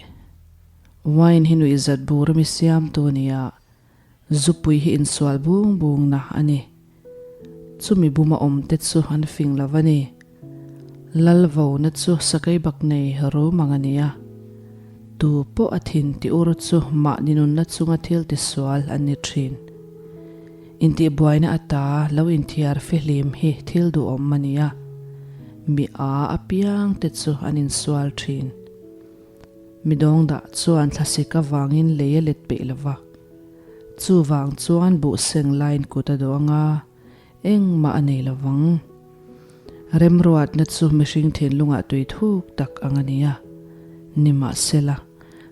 Wine hi nuihzat bur ami siamtu a ni a, zupui hi insual bung bung na a ni. Chumi buma awm te chu an fing lo a ni. Lalvona chu sakei bak nei rum ang a ni a, tu pawh a thin ti ur chu mahni nunna chunga thil tisual an ni thin. Intihbuaina ata lo inthiar fihlim hi thil duhawm a ni a, mi a apiang te chu an insual thin. Mi dawngdah chuan thlasik avangin lei a let peih lo va, chuvang chuan buhseng lain kut a dawh anga, Engmah a nei lo vang. Remruatna chu mihring thinlungah tui thuk tak ang a ni a, nimahsela,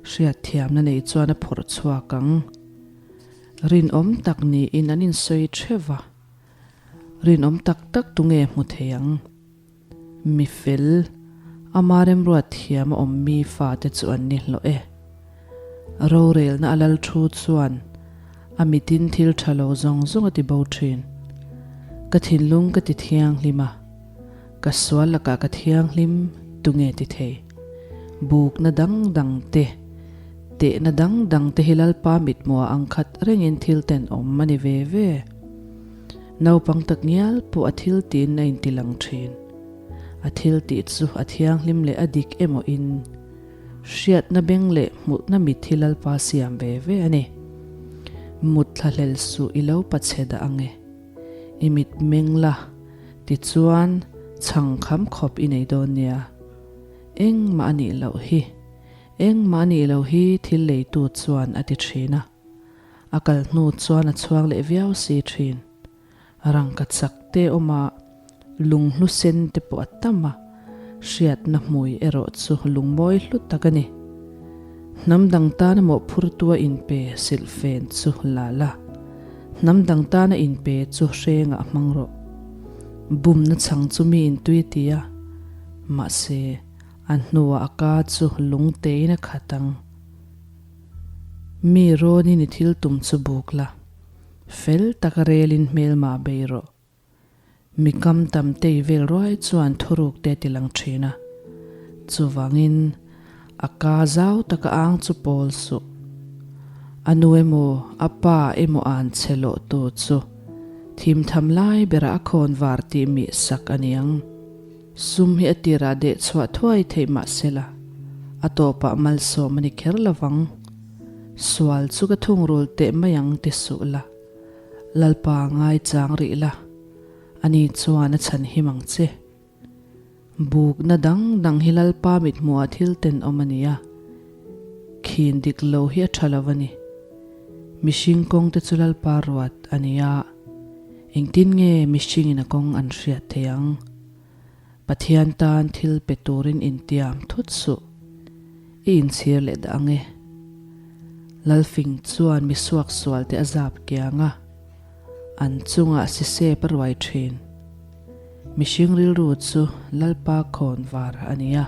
hriatthiamna nei chuan a phawrh chhuak ang. Rinawm tak niin an insawi theuh va, rinawm tak tak tunge hmu thei ang? Mi fel, ama remruat thiam a awm mi fate chu an ni hlawh e. Rorelna a lal thu chuan a mitin thil tha lo zawng zawng a ti bo thin. Ka thinlung ka ti thianghlim a, ka sual lakah ka thianghlim tunge ti thei? Bukna dang dang te, tehna dang dang te hi Lalpa mithmuah ang khat rengin thil tenawm a ni ve ve. Naupang tak ngial pawh a thil tiin a inti lang thin. A thil tih chu a thianghlim leh a dik emaw in hriatna beng leh hmuhna mit hi Lalpa siam ve ve a ni. Mut thlahlel suh i lo pachhe dah ang e. I mit meng la, tichuan chhang kham khawp i nei dawn nia. Engmah a nih loh hi, engmah a nih loh hi thil leitu chuan a ti thin a. A kal hnu chuan a chhuak leh viau si thin. Rangka chak te awm a, lunghlu sen te pawh a tam a, hriatna hmui erawh chu lungmawi hlu tak a ni. Hnam dang tana mawhphurtua inpe silhfen chu la la, hnam dang tana inpe chu hrengah hmang rawh. Bumna chhang chu mi intui a ti a, mahse, a hnuah a ka chu lungtein a khat ang. Mi rawnin i thil tum chu buk la, fel taka relin hmelmah bei rawh. Mi kam tam tei vel ruai chuan thuruk te ti lang thin a, chuvangin a ka zau taka ang chu pawl suh. A nu emaw a pa emaw an che lawh tu chu thim tham lai berah a khawn var tih mih sak a niang. Sum hi a tirah deh chhuah thuai theih mah sela, a tawpah malsawm a ni kher lovang. Sual chu ka thungrul teh mai ang ti suh la. Lalpa ngai chang rih la, ani chuan a chhan him ang che. Bukna dang dang hi Lalpa mithmuhah thil tenawm a ni a, khin dik lo hi a tha lo a ni. Mihring kawng te chu Lalpa ruat a ni a, engtin nge mihringin a kawng an hriat thei ang? Pathian tan thil pe turin intiam thut suh. I inchhir leh dah ang e. Lalfing chuan mi suaksual te a zap kiang a, an chungah sisep a ruai thin. Mihring rilru chu Lalpa khawn var a ni a,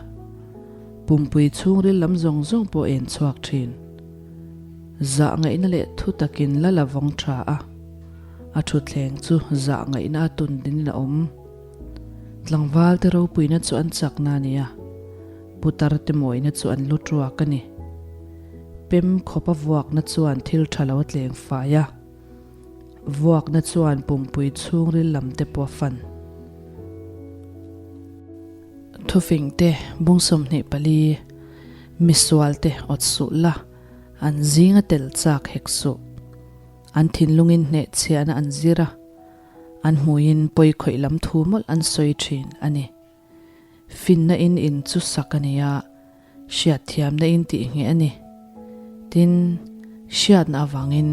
pumpui chhungril lam zawng zawng pawh en chhuak thin. Zah ngaihna leh thu takin lal a vawng tha a, a thutthleng chu zah ngaihna a tun dinin a awm. Tlangval te ropuina chu an chakna a ni a, putar te mawina chu an lu tuak a ni. Pem khawpa vuakna chuan thil tha lo a tleng fai a, vuakna chuan pumpui chhungril lam te pawh a fan. Thufing te, bung 24, misual te awt suh la, an zinga tel chak hek suh. An thinlungin hnehchhiahna an zir a. An hmuiin pawi khawih lam thu mawlh an sawi thin a ni. Finna in in chu sak a ni a, hriatthiamna in tih ngheh a ni. Tin, hriatna avangin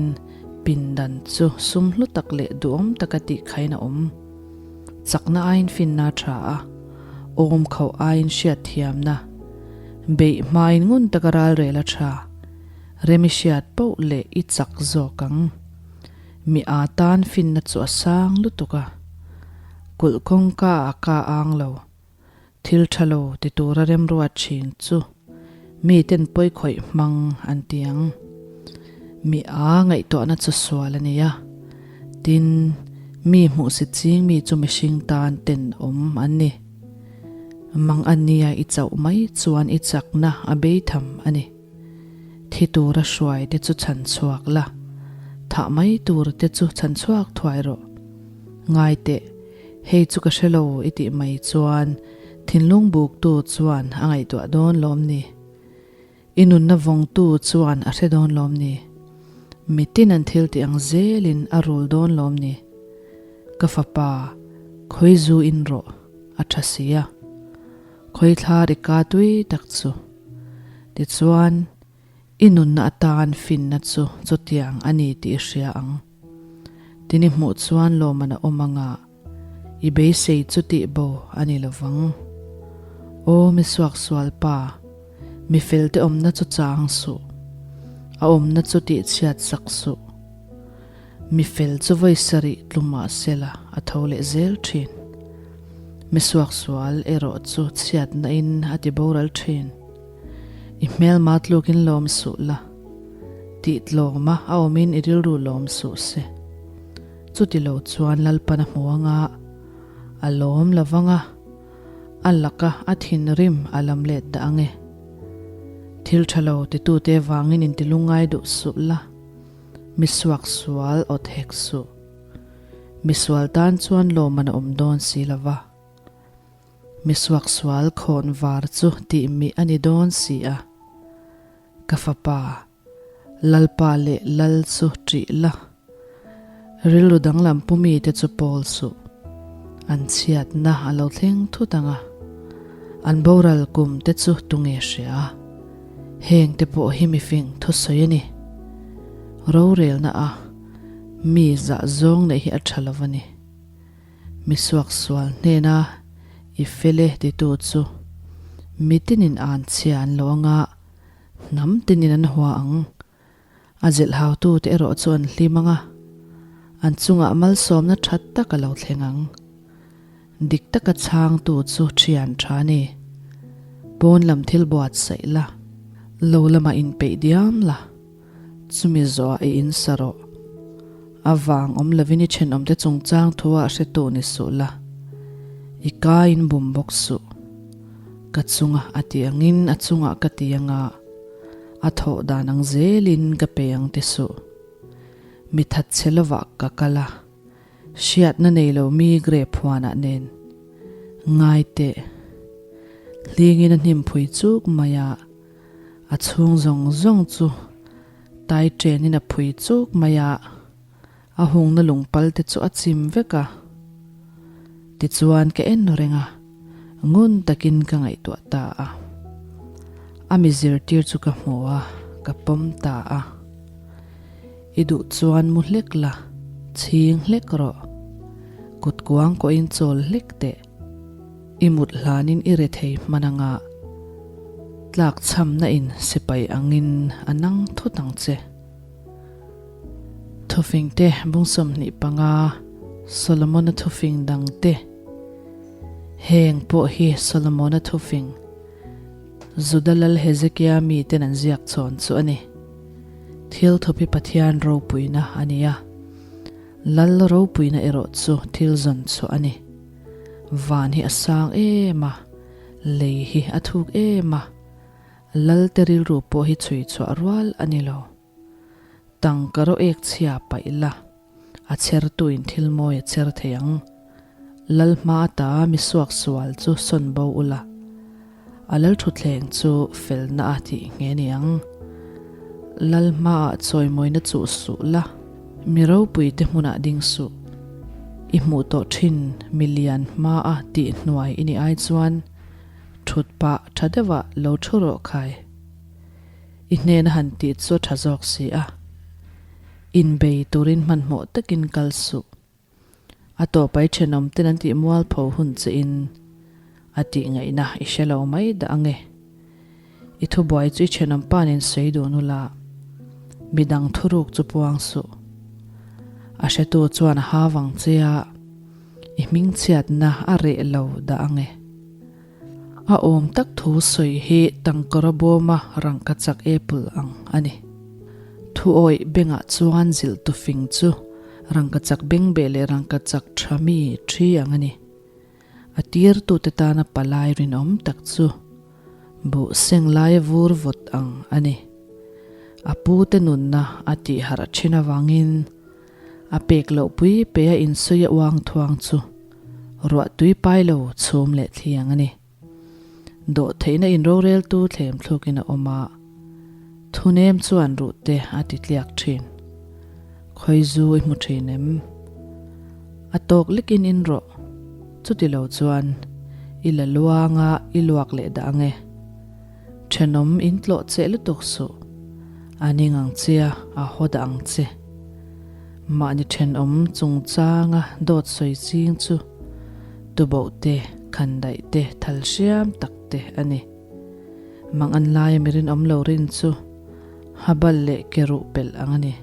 pindan chu sum hlu tak leh duhawm taka tih khain a awm. Chakna aiin finna a tha a, awm khauh aiin hriatthiamna, beih hmain ngun taka ralrel a tha. Rem i hriat poh leh i chak zawk ang. Mi aa tan finna chu a sang lutuk a, kulh kawngka a ka ang lo. Thil tha lo ti tura remruat thin chu miten pawi khawih hmang an ti ang. Mi aa ngaihtuahna chu sual a ni a, tin, mi hmuhsit ching mi chu mihring tan tenawm an ni. Mang an nia i chauh mai chuan i chakna a beitham a ni. Thi tura hruai te chu chhan chhuak la, thah mai tur te chu chhan chhuak thuai rawh. Ngai teh, hei chu ka hre lo i tih mai chuan thinlung buktu chuan a ngaihtuah dawn lawm ni? I nunna vawngtu chuan a hre dawn lawm ni? Mitin an thil tih ang zelin a rul dawn lawm ni? Ka fapa, khawi zu in rawh, a tha si a. Khawi thla ri ka tui tak chu. Tichuan, i nunna atan finna chu chutiang a ni tih i hria ang. Tin i hmuh chuan lawmman a awm anga i beisei chu tih bo a ni lo vang. Aw mi suaksual pa, mi felte awmna chu chang suh, a awmna chu tihchhiat sak suh. Mi fel chu vawi sarih tlu mah sela a tho leh zel thin. Mi suaksual erawh chu chhiatna in a ti boral thin. I hmelma tlukin lawm suh la, tih tlawma a awmin i rilru lawm suh se. Chuti lo chuan Lalpan a hmu anga, a lawm lo vang a, a laka a thinrim a lam let dah ang e. Thil tha lo titute vangin intilungngai duh suh la. Mi suaksual awt hek suh. Misual tan chuan lawmman a awm dawn si lo va. Mi suaksual khawn var chu tih mih a ni dawn si a. Ka fapa, Lalpa leh Lal chu ṭih la. Rilru danglam pu mite chu pawl suh. An chhiatna a lo thleng thut ang a. An boral kum te chu tunge hria? Heng te pawh hi mifing thusawi a ni. Rorelna a mi zah zawng neih hi a tha lo a ni. Mi suaksual hnena i fel e titu chu mitinin an chhia an lo anga. hnam tinin an hua ang. A zilhhautute erawh chu an hlim ang a, an chungah malsawmna tha tak a lo thleng ang. Dik taka chhangtu chu thian tha a ni. Pawn lam thil buatsaih la, lo lamah inpeih diam la, chumi zawhah i insa rawh. A vang awm lovin i thenawmte chungchang thuah hretu ni suh la, i kaiin bum bawk suh. Ka chunga a ti angin a chungah ka ti anga, a thawh dan ang zelin ka pe ang ti suh. Mi thatchhe lovah ka kal a, hriatna nei lo mi grape huanah nen. Ngai teh. Hlingin a hnim phui chuk mai a, a chhung zawng zawng chu tai chenin a phui chuk mai a, a hungna lungpal te chu a chim vek a. Tichuan ka en reng a, ngun takin ka ngaihtuah ta a. A mi zirtir chu ka hmu a, ka pawm ta a. I duh chuan mu hlek la, chhing hlek rawh. Kut kuang kawhin chawl hlek teh. I mut hlanin i re thei hman anga tlak chhamna in sipai angin a nang thut ang che. Thufing te bung 25 Solomona thufing dang te Heng pawh hi Solomona thufing Juda lal Hezekia miten an ziak chhawn chu a ni. Thil thupi Pathian ropuina a ni a, lal ropuina erawh chu thil zawn chhuah a ni. Van hi a sang em a, lei hi a thuk em a, Lalte rilru pawh hi chhui chhuah rual a ni lo. Tangka rawh ek chhia paih la, a chhertuin thil mawi a chher thei ang. Lal hma ata mi suak sual chu sawn bo ula, a lal thutthleng chu felna a tih nghe ni ang. Lal hmaah chawimawina chuh suh la, mi ropuite hmunah ding suh. I hmuh tawh thin mi lian hmaa tih hnuai i nih ai chuan, Thut pah tha deuhah lo thu rawh khai. I hnena han tih chu a tha zawk si a. Inbei turin hmanhmawh takin kal suh. A tawpai thenawm ten an tih mualpho hun che in a tih ngaihna i hre lo mai dah ange. I thubuai chu i thenawm pa nen sawi dun ula, midang thuruk chu puang suh. A hretu chuan a ha vang che a, i hmingchhiatna a reh lo dah ange. A awm tak thu sawi hi tangkawra bawma rangkachak apple ang a ni. Thuawih bengah chuan zilh tufing chu rangkachak bengbeh leh rangkachak tha mi thi ang a ni. A tirtute tana palai rinawm tak chu buh seng laia vur vawt ang a ni. A pute nunna a tih harh thin avangin a pek loh pui peia insawi a uang thuang chu ruah tui pai lo chhum leh thli ang a ni. Dawhtheihna inroreltu thlem thlukin a awm a, thunem chuan ruhte a ti tliak thin. Khawi zu i hmu thin em? A tawk lekin in rawh. Chuti lo chuan i la luanga i luak leh dah ange. Thenawm in tlawh cheh lutuk suh. A ning ang che a, a haw dah ang che. Mahni thenawm chungchanga dawt sawi ching chu tuboh te, khandaih te, thal hriam tak te a ni. Mang an laia mi rinawm lo rin chu habal leh ke ruh pelh ang a ni.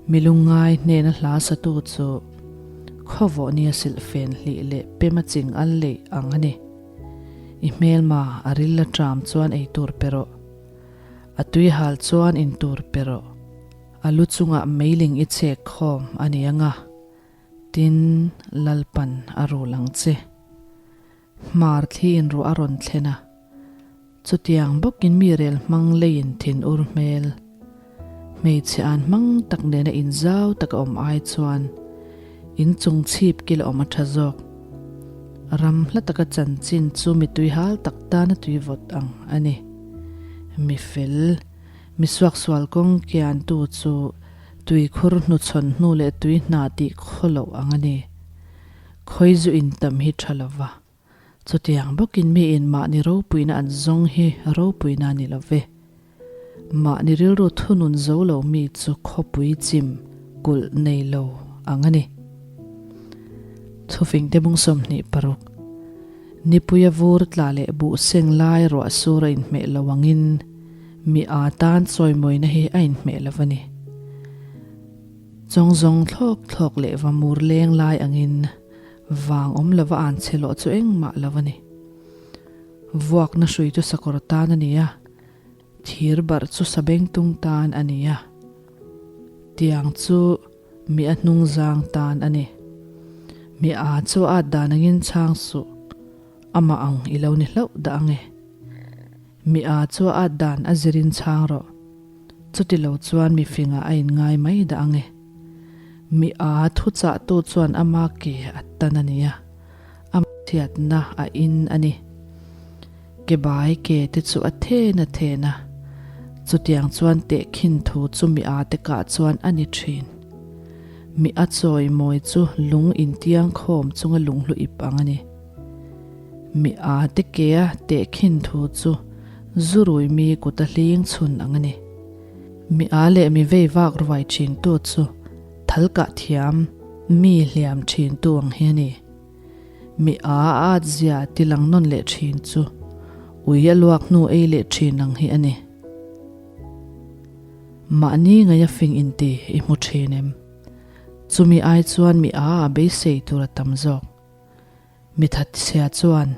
Mi lungngai hnena hla satu chu khawvawh nia silhfen hlih leh pema ching al leih ang a ni. I hmelma a ril a ṭam chuan ei tur pe rawh. A tui hal chuan in tur pe rawh. A lu chungah meiling i chhek khawm a ni ang a, tin Lalpan a rul ang che. Hmar thli in ruah a rawn thlen a, chutiang bawkin mi rel hmang leiin thin ur hmel. Hmeichhe an hmang tak nena inzau taka awm ai chuan inchung chhip kil a awm a tha zawk. Ram hla taka chanchin chu mi tuihal tak tana tui vawt ang a ni. Mi fel. Mi suaksual kawng kiantu chu tuikhur hnuchhawn hnu leh tui hna tih khaw loh ang a ni. Khawi zu in tam hi tha lo va. Chutiang bawkin mi in mahni ropuina an zawng hi ropuina a ni lo ve. Mahni rilru thunun zo lo mi chu khawpui chim kulh nei lo ang a ni. Thufingte bung 26. Nipuia vur tla leh buh seng lai ruah sur a inhmeh lo angin. Mi â tan chawimawina hi a inhmeh lo a ni. Chawng zawng thlawk thlawk leh va mur leng lai angin vang awm lova an che lawh chu engmah lo a ni. Vuakna hrui chu sakawr tan a ni a, thir barh chu sabengtung tan a ni a, tiang chu mi a hnungzang tan a ni. Mi â chu a ât dan angin chhang suh, amah ang i lo ni hlauh dah ang e. Mi â chu a ât dan a zirin chhang rawh. Chuti lo chuan mi fingah a inngai mai dah ang e. Mi â thuchahtu chuan ama ke a tan a nia, a chhiatna a in a ni. Ke bai ke te chu a then a then a, chutiang chuan tehkhin thu chu mi â te kah chuan a ni thin. Mi a chawimawi chu lung intiang khawm chunga lunghlu ip ang a ni. Mi â te kea tehkhin thu chu zurui mi kuta hling chhun ang a ni. Mi â leh mi vei vak ruai thintu chu thal kah thiam mi hliam thintu ang hi a ni. Mi â ât zia ti lang nawn leh thin chu ui a luak hnu ei leh thin ang hi a ni. Mahni ngaia fing inti i hmu thin em? Chumi ai chuan mi â a beisei tur a tam zawk. Mi thatchhia chuan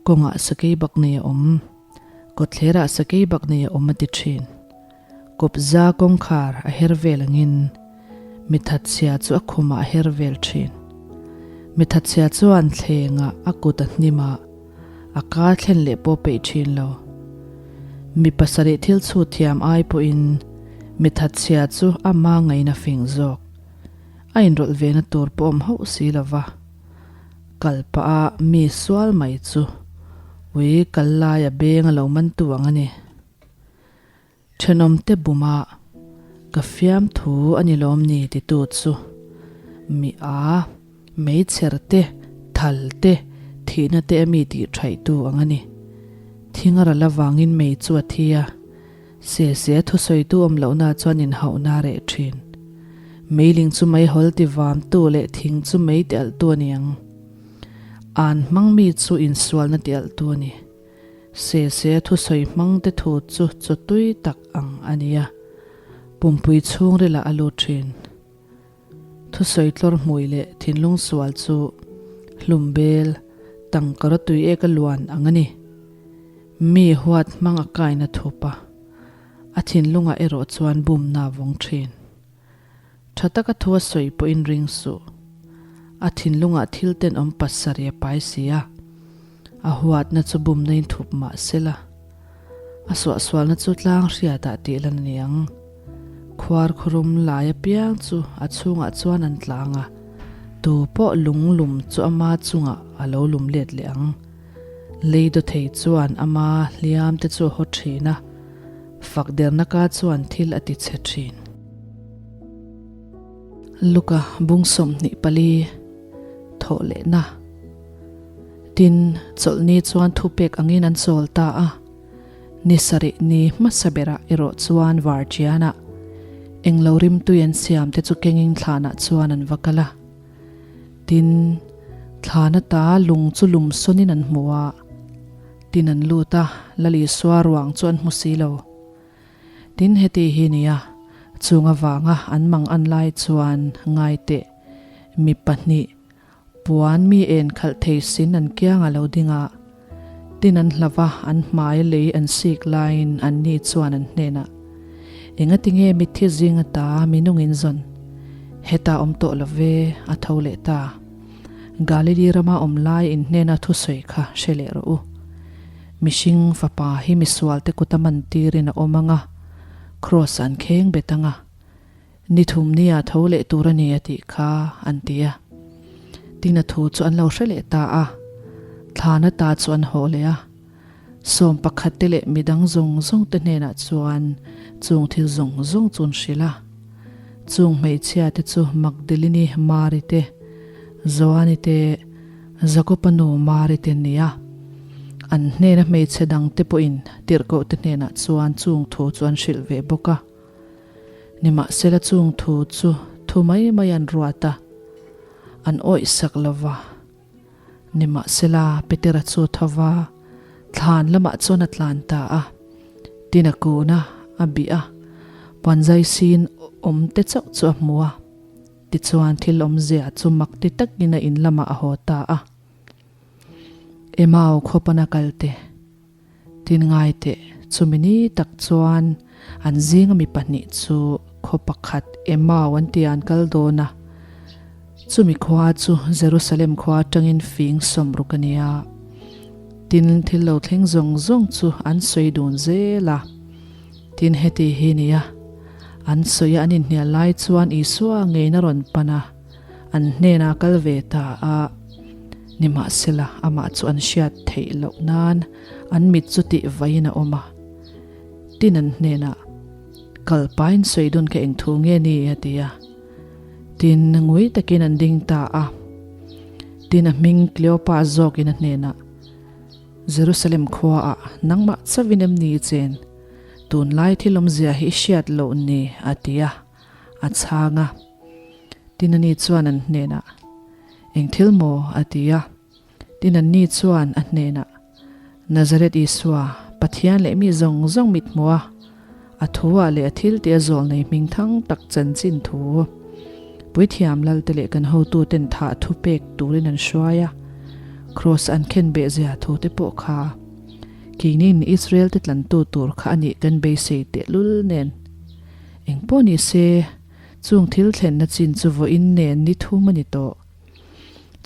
kawngah sakei bak nei a awm, kawtthlerah sakei bak nei a awm a ti thin. Kawpza kawngkhar a her vel angin mi thatchhia chu a khumah a her vel thin. Mi thatchhia chuan thlengah a kut a hnim a, a ka thlen leh pawh peih thin lo. Mi pasarih thil chhut thiam ai pawhin mi thatchhia chu ama ngaina fing zawk. A inrawlh ve na tur pawh awm hauh si lo va, kal pah a mi sual mai chu ui kal lai a beng a lo man tu ang a ni. Thenawm te buma ka fiam thu a ni lawm ni ti tu chu mi a, meichher te, thal te, thihna te a mi tih thaih tu ang a ni. Thing a ral avangin mei chu a thi a. Se se thusawitu awm lohna chuan inhauhna a reh thin. Meiling chu meihawl ti vamtu leh thing chu mei ti alhtu a ni ang. An hmang mi chu insualna ti alhtu a ni. Se se thusawi hmangte thu chu chaw tui tak ang a ni a, pumpui chhungrilah a lut thin. Thusawi tlawr hmui leh thinlung sual chu hlum bel tangkara tui eka luan ang a ni. Mi huat hmang a kaina thup a, a thinlungah erawh chuan bumna a vawng thin. Tha taka thu a sawi pawhin ring suh. A thinlungah thil tenawm pasarih a pai si a, a huatna chu bumna in thup mah sela, a suahsualna chu tlang hriatah tih lan a ni ang. Khuar khurum lai apiang chu a chhungah chuan an tlang a, tu pawh lung lum chu ama chungah a lo lum let leh ang. Lei dawthei chuan ama hliam te chu a haw thin a, fak derna ka chuan thil a ti chhe thin. Luka bung 24 thawh lehna. Tin, chawlhni chuan thupek angin an chawl ta a. Ni sarih ni hmasa berah erawh chuan Vartianah englo rimtui an siam te chu kengin thlanah chuan an va kal a. Tin, thlan ata lung chu lum sawnin an hmu a, tin an lut a, Lal Isua ruang chu an hmu si lo. Tin, heti hi nia, chung avanga an mang an lai chuan ngai teh, mi pahnih, Puan mi en khalh thei sin an kiang a lo ding a, tin an hlauh a, an hmai lei an sik laiin anni chuan an hnenah, Engatinge mitthi zing ata minung in zawn? Hetah awm tawh lo ve, a tho leh ta. Galili rama awm lai in hnena thusawi kha hre leh rawh u. Mihring fapa hi misualte kuta man tirin a awm ang a, kraws an kheng bet ang a, Ni thum nia tho leh tur a ni a tih kha an ti a. Tin a thu chu an lo hre leh ta a, thlan ata chu an haw leh a. Sawm pakhat te leh midang zawng zawng te hnenah chuan chung thil zawng zawng chu an hrilh a. Chung hmeichhia te chu Magdalini Mari te, Joani te, Jakoba nu Mari te an ni a. An hnena hmeichhe dang te pawhin tirhkoh te hnenah chuan chung thu chu an hrilh ve bawk a. Nimahsela chung thu chu thu mai mai an ruat a, an awih sak lo va. Nimahsela Petera chu tho va, thlan lamah chuan a tlan ta a. Tin a kun a, a bih a, puanzai sin awm te chauh chu a hmu a. Tichuan thil awmzia chu mak ti takin a in lamah a haw ta a. Emau khawpana kal te, tin ngai teh, chumi ni tak chuan an zinga mi pahnih chu khaw pakhat Emau an tia an kal dawn a. Chumi khua chu Jerusalem khua atangin fing sawmruk a ni a. Tin thil lo thleng zawng zawng chu an sawi dun zel a. Tin heti hi nia, an sawi a an inhnial lai chuan Isua ngeina rawn pan a, an hnenah kal ve ta a. Nimahsela, amah chu an hriat theih loh nan an mit chu tih vaiin a awm a. Tin an hnenah, Kal pain sawi dun kha eng thu nge ni? a ti a. Tin ngui takin an ding ta a. Tin a hming Kleopa zawkin a hnenah, Jerusalem khuaah nangmah chauhin em ni i chen? Tunlai thil awmzia hi i hriat loh ni? a ti a, a chhang a. Tin ani chuan an hnenah, Eng thil maw? a ti a. Tin anni chuan a hnenah, Nazareth Isua, Pathian leh mi zawng zawng mit hmuh a, a thuah leh a thil tih a zawl nei hming thang tak chanchin thu Puithiam Lalte leh kan hotuten thah thu pek turin an hruai a, Kraws an khen beh zia thu te pawh kha keinin Israel te tlantu tur kha a nih kan beisei tehlul nen. Engpawh ni se, chung thil thlenna chin chu vawiin nen ni thum a ni tawh.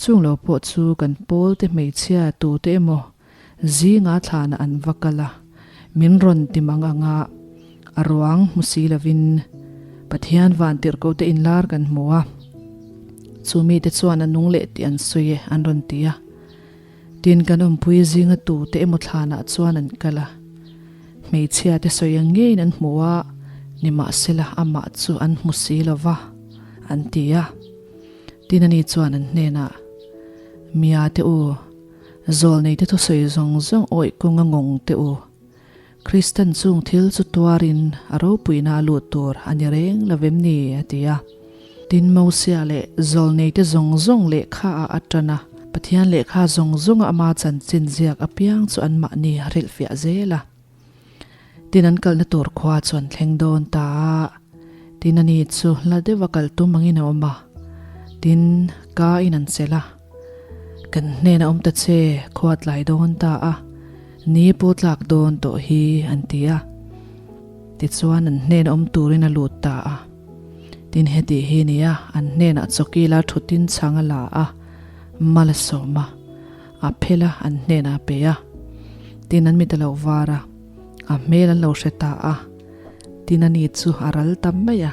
Chung lo pawh chu kan pawl te hmeichhia tute emaw Zinga thlanah an va kal a, min rawn ti mang ang a, a ruang hmu si lovin Pathian vantirhkoh te inlar kan hmu a, chu mite chuan a nung leh tih an sawi e an rawn ti a. Tin kan awmpui zinga tute emaw thlanah chuan an kal a, hmeichhia te sawi ang ngeiin an hmu a, nimahsela amah chu an hmu si lova an ti a. Tin ani chuan an hnenah, Mia te u, Zawlneite thusawi zawng zawng awih kawnga ngawng teh u. Kristan chung thil chu tuarin a ropuina a lut tur a ni reng lo vem ni? a ti a. Tin, Mosia leh zawlneite zawng zawng lehkha ah a tan a, Pathian lehkha zawng zawnga ama chanchin ziak apiang chu anmahni a hrilhfiah zel a. Tin, an kalna tur khua chu an thleng dawn ta a. Tin, ani chu hla deuha kal tum angin a awm a. Tin, ka in an chelh a. Kan hnenah awm ta che, khua tlai dawn ta a, ni pawh tlak dawn tawh hi, an ti a. Tichuan an hnenah awm turin a lut ta a. Tin heti hi nia, an hnenah chawkila thutin chhang a la a, mal a sawm a, a phel a, an hnenah a pe a. Tin an mit a lo var a, a hmel an lo hre ta a. Tin ani chu a ral ta mai a.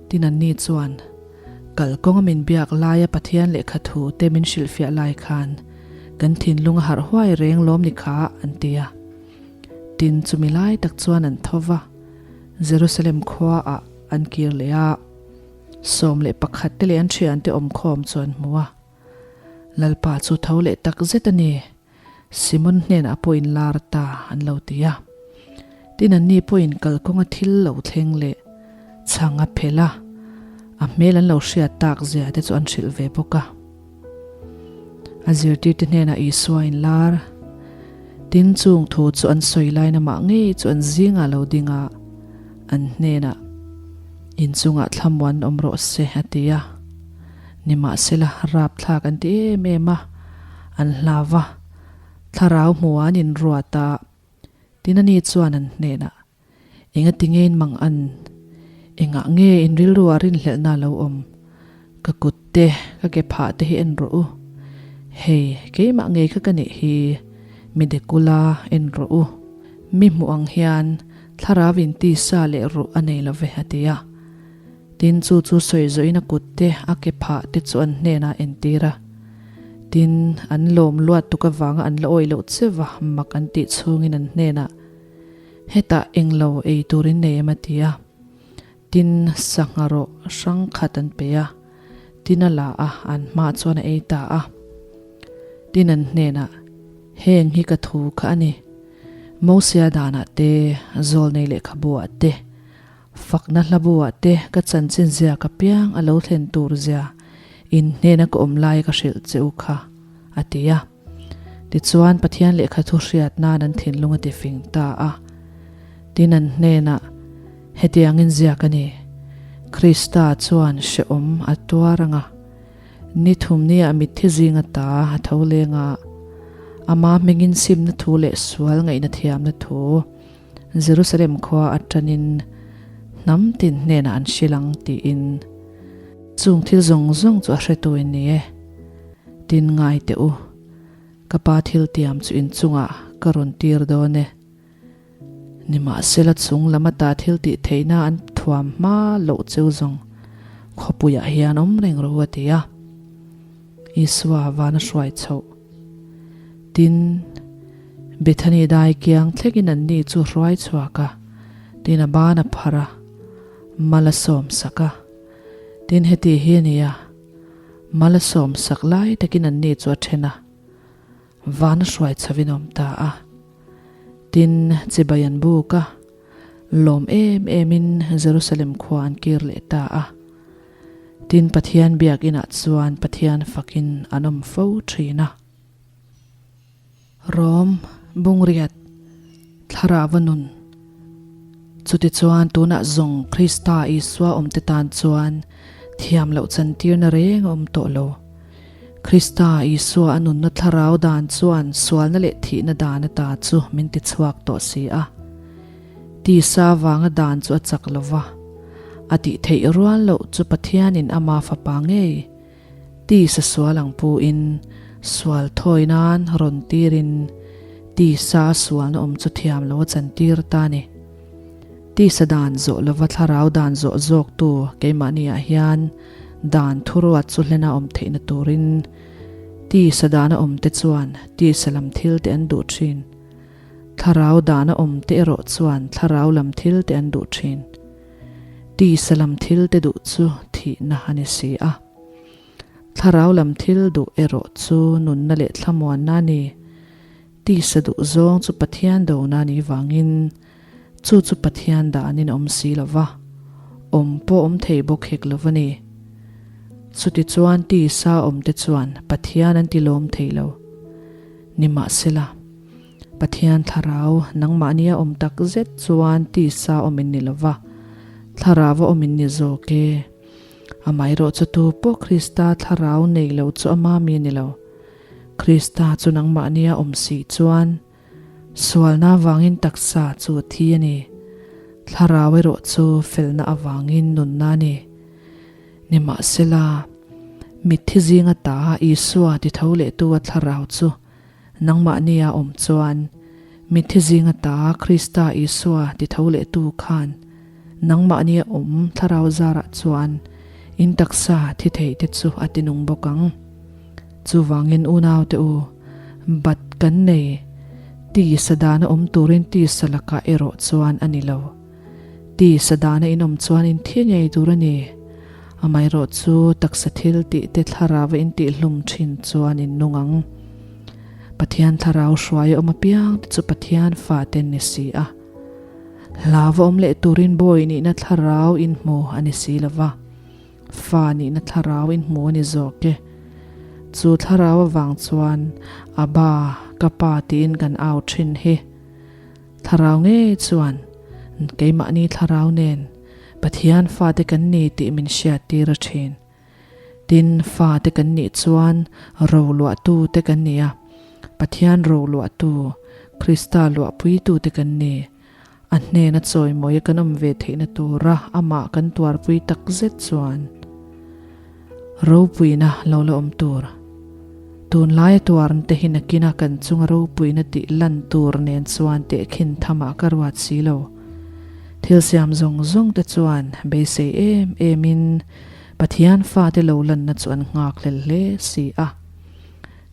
Tin anni chuan. Kalkawnga min biak laia Pathian lehkha thu te min hrilhfiah lai khan kan thinlung a harh huai reng lawm ni kha an ti a. Tin, chumi lai tak chuan an tho va, Jerusalem khuaah an kir leh a, 11 te leh an thiante awmkhawm chu an hmu a. Lalpa chu tho leh tak zet a ni, Simon hnenah pawh in lar ta an lo ti a. Tin anni pawhin kalkawnga thil lo thleng leh chhang a phelh a, a hmel an lo hriat tak zia te chu an hrilh ve bawk a. A zirtirte hnenah Isua in lar. Tin chung thu chu an sawi lain amah ngei chu an zingah lo ding a, an hnenah, Inchungah thlamuan awm rawh se a ti a. Nimahsela rapthlak an ti em em a, an hlau va, thlarau hmuh an inruat a. Tin ani chuan an hnenah, Engati nge in mang an? Engah nge in rilru ah rinhlelhna a lo awm? Ka kut te, ka ke phah te hi en rawh u. Hei, keimah ngei kha ka nih hi, mi dekula en rawh u. Mi hmuh ang hian thlarau in tisa leh ruh a nei lo ve, a ti a. Tin, chu chu sawi zawhin a kut te, a ke phah te chu an hnenah a entir a. Tin, an lawm luat tuk avanga an la awih loh cheuh a, mak an tih chhungin an hnenah, Hetah englo ei turin nei em a ti a. Tin, sangha rawh hrang khat an pe a, tin a la a, an hmaah chuan a ei ta a. Tin, an hnenah, Heng hi ka thu kha a ni. Mosia danah te, Zawlnei lehkhabu-ah te, Fakna hlabu-ah te ka chanchin zia ka piang a lo thlen tur zia in hnena ka awm lai ka hrilh che u kha, a ti a. Tichuan Pathian lehkha thu hriat nan an thinlung a tifing ta a. Tin an hnenah hetiangin ziak a ni, Krista chuan hrehawm a tuar ang a, ni thum niah mitthi zinga ta a tho leng a, ama hmingin simna thu leh sual ngaihna thiamna thu Jerusalem khua atanin hnam tin hnenah an hrilh ang tiin chung thil zawng zawng chu a hretu in ni e. Tin ngai teh u, ka pa thil tiam chu inchungah ka rawn tir dawn e. Nimahsela chung lam ata thil tih theihna an thuam hma loh cheu zawng khawpuiah hian awm reng rawh u a ti a. Isua van a hruai chhoh. Tin, Bethany dai kiang thlengin anni chu hruai chhuak a, tin a ban a phar a, mal a sawm sak a. Tin heti hi a ni a, mal a sawm sak lai takin anni chu a then a, van a hruai chhovin a awm ta a. Tin, chibai an buk a, lawm em emin Jerusalem khua an kir leh ta a. Tin, Pathian biakinah chuan Pathian fakin an awm fo thin a. Rom, Bungriat, Thlarau nun. Chutichuan tunah zawng Krista Isua awmte tan chuan thiam loh chantirna reng a awm tawh lo. Krista Isua a nunna thlarau dan chuan sualna leh thihna dan ata chu min tichhuak tawh si a. Tisa vanga dan chu a chak lo va, a tih theih rual loh chu Pathianin ama fapa ngei tisa sual ang puin sual thawi nan rawn tirin tisa a sualna awm chu thiam lo a chantir ta a ni. Tisa dan zawh lova thlarau dan zawh zawktu keimahniah hian dan thuruat chu hlena awm theihna turin tisa dana awmte chuan tisa lam thil te an duh thin. Thlarau dana awmte erawh chuan thlarau lam thil te an duh thin. Tisa lam thil te duh chu thihna a ni si a. Thlarau lam thil duh erawh chu nunna leh thlamuanna a ni. Tisa duh zawng chu Pathian dona a nih vangin chu chu Pathian danin a awm si lo va, awm pawh awm thei bawk hek lo va ni. Chutichuan tisa awmte chuan Pathian an ti lawm thei lo. Nimahsela, Pathian thlarau nangmahnia awm tak zet chuan tisa awm in ni lo va, thlarau a awm in ni zawk e. Amaherawhchu tu pawh Krista thlarau nei lo chu ama mi a ni lo. Krista chu nangmahnia awm si chuan sualna avangin taksa chu a thi a ni. Thlarau erawh chu felna avangin nunna a ni. Nimahsela, mitthi zinga ta Isua ti tho lehtu a thlarau chu nangmahnia awm chuan, mitthi zinga ta Krista Isua ti tho lehtu khan nangmahnia awm thlarau zarah chuan in taksa thi theih te chu a ti nung bawk ang. Chuvangin unaute u, bat kan nei, tisa dana awm turin tisa lakah erawh chuan a ni lo. Tisa dana in awm chuan in thi ngei tur a ni. Amaherawh chu taksa thil tih te thlarau a in tih hlum thin chuan in nung ang. Pathian thlarau hruai a awm apiang te chu Pathian fa te an ni si a. Hlau va awm leh turin bawi nihna thlarau in hmu a ni si lo va. Fa nihna thlarau in hmu a ni zawk e. Chu thlarau avang chuan Abba, ka pa tiin kan au thin hi. Thlarau ngei chuan keimahni thlarau nen Pathian fate kan ni tih min hriattir a thin. Tin, fate kan nih chuan roluahtu te kan ni a, Pathian roluahtu, Krista luahpuitu te kan ni. A hnena chawimawia kan awm ve theihna tura amah kan tuarpui tak zet chuan ropuina lo la awm tur. Tunlaia tuarna te hi nakina kan chunga ropuina tih lan tur nen chuan tehkhin thamah ka ruat si lo. Thil siam zawng zawng te chuan beisei em emin Pathian fate lo lanna chu an nghak hlel hle si a.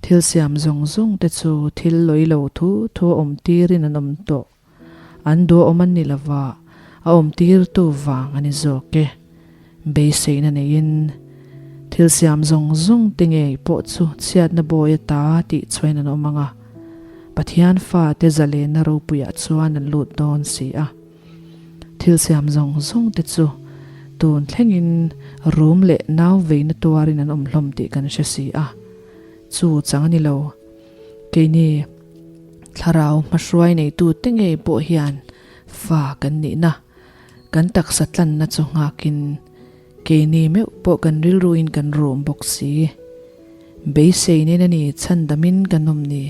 Thil siam zawng zawng te chu thil lawi lo thu thu a awm tirin an awm tawh. An duh awm an ni lova, a awm tirtu vang a ni zawk e. Beiseina neiin thil siam zawng zawng te ngei pawh chu chhiatna bawi ata tih chhuain an awm ang a, Pathian fate zalenna ropuiah chuan an lut dawn si a. Thil siam zawng zawng te chu tun thlengin rum leh nau veina tuarin an awm hlawm tih kan hre si a, chu chang a ni lo. Keini thlarau hmahruai neitu te ngei pawh hian. Fa kan nihna, kan taksa tlanna chu nghakin keini meuh pawh kan rilruin kan rum bawk si. Beiseinin a ni chhandamin kan awm ni.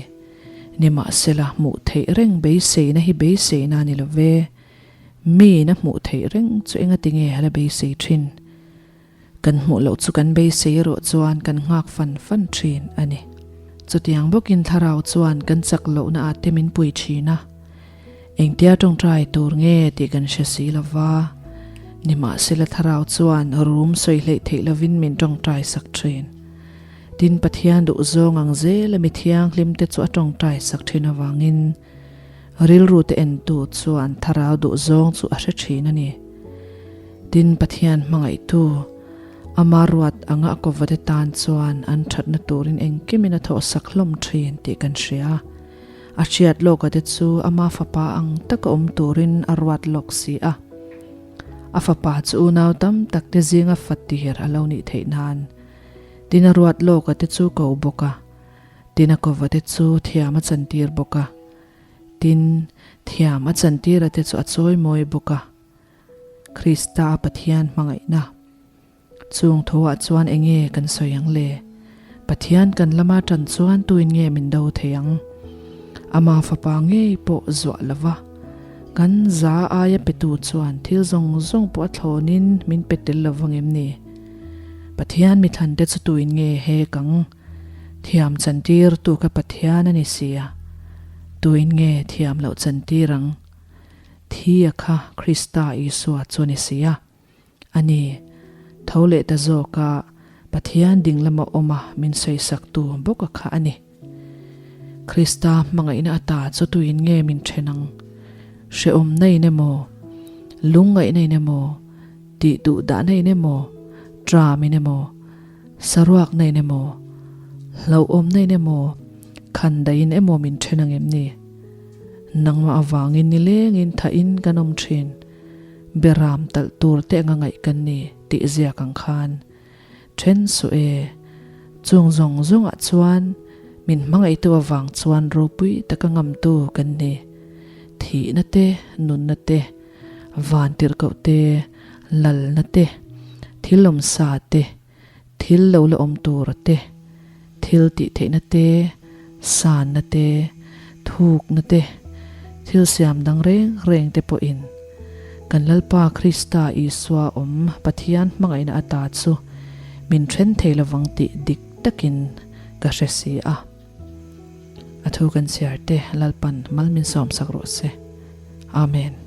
Nimahsela hmuh theih reng beiseina hi beiseina a ni lo ve. Miin a hmuh theih reng chu engatinge a la beisei thin? Kan hmuh loh chu kan beisei erawh chuan kan nghak fan fan thin a ni. Chutiang bawkin thlarau chuan kan chak lohna ah te min pui thin a, engtia tawngtai tur nge tih kan hre si lo va, nimahsela thlarau chuan rum sawi hleih theih lovin min tawngtai sak thin. Tin, Pathian duhzawng ang zela mi thianghlim te chu a tawngtai sak thin avangin Rilru te entu chuan thlarau duhzawng chu a hre thin a ni. Tin, Pathian hmangaihtu, ama ruat anga a kawvate tan chuan an thatna turin engkimin a thawhsak hlawm thin tih kan hria. A hriat lawka te chu ama fapa ang taka awm turin a ruat lawk si a. A fapa chu unau tam tak te zinga fatir a lo nih theih nan. Tin, a ruat lawka te chu ko bawk a. Tin a kova te chu thiam a chantir bawk a, tin, thiam a chantira te chu a chawimawi bawk a. Krista a Pathian hmangaihna chung thuah chuan enge kan sawi ang le? Pathian kan lama tan chuan tuin nge min do thei ang? Ama fapa ngei pawh zuah lova kan za aia petu chuan thil zawng zawng pawh a thlawnin min pe tel lo vang em ni? Pathian mithlan te chu tuin nge hek ang? Thiam chantir tu kha Pathian a ni si a, tuin nge thiam loh chantir ang? Thi a kha Krista Isua chu a ni si a. A ni, tho leh ta zawk a, Pathian ding lama awm a min sawisak tu bawk a kha a ni. Krista hmangaihna ata chu tuin nge min then ang? Hrehawmna in emaw, lungngaihna in emaw, tih duh dahna in emaw, tram in emaw, Saruakna in emaw, hlauhawmna in emaw, khandaih in emaw min then ang em ni? Nangmah avangin nilengin thahin kan awm thin, beram talh tur te anga ngaih kan ni tih ziak ang khan then suh e. Chung zawng zawngah chuan min hmangaihtu avang chuan ropui taka ngamtu kan ni. Thihna te, nunna te, vantirhkoh te, lalna te, thil awmsa te, thil lo la awm tura te, thil tih theihna te, sanna te, thukna te, thil siam dang reng reng te pawhin kan Lalpa Krista Isua awm Pathian hmangaihna ata chu min then thei lovang tih dik takin ka hre si a. A thu kan chhiar te Lalpan mal min sawmsak rawh se. Amen.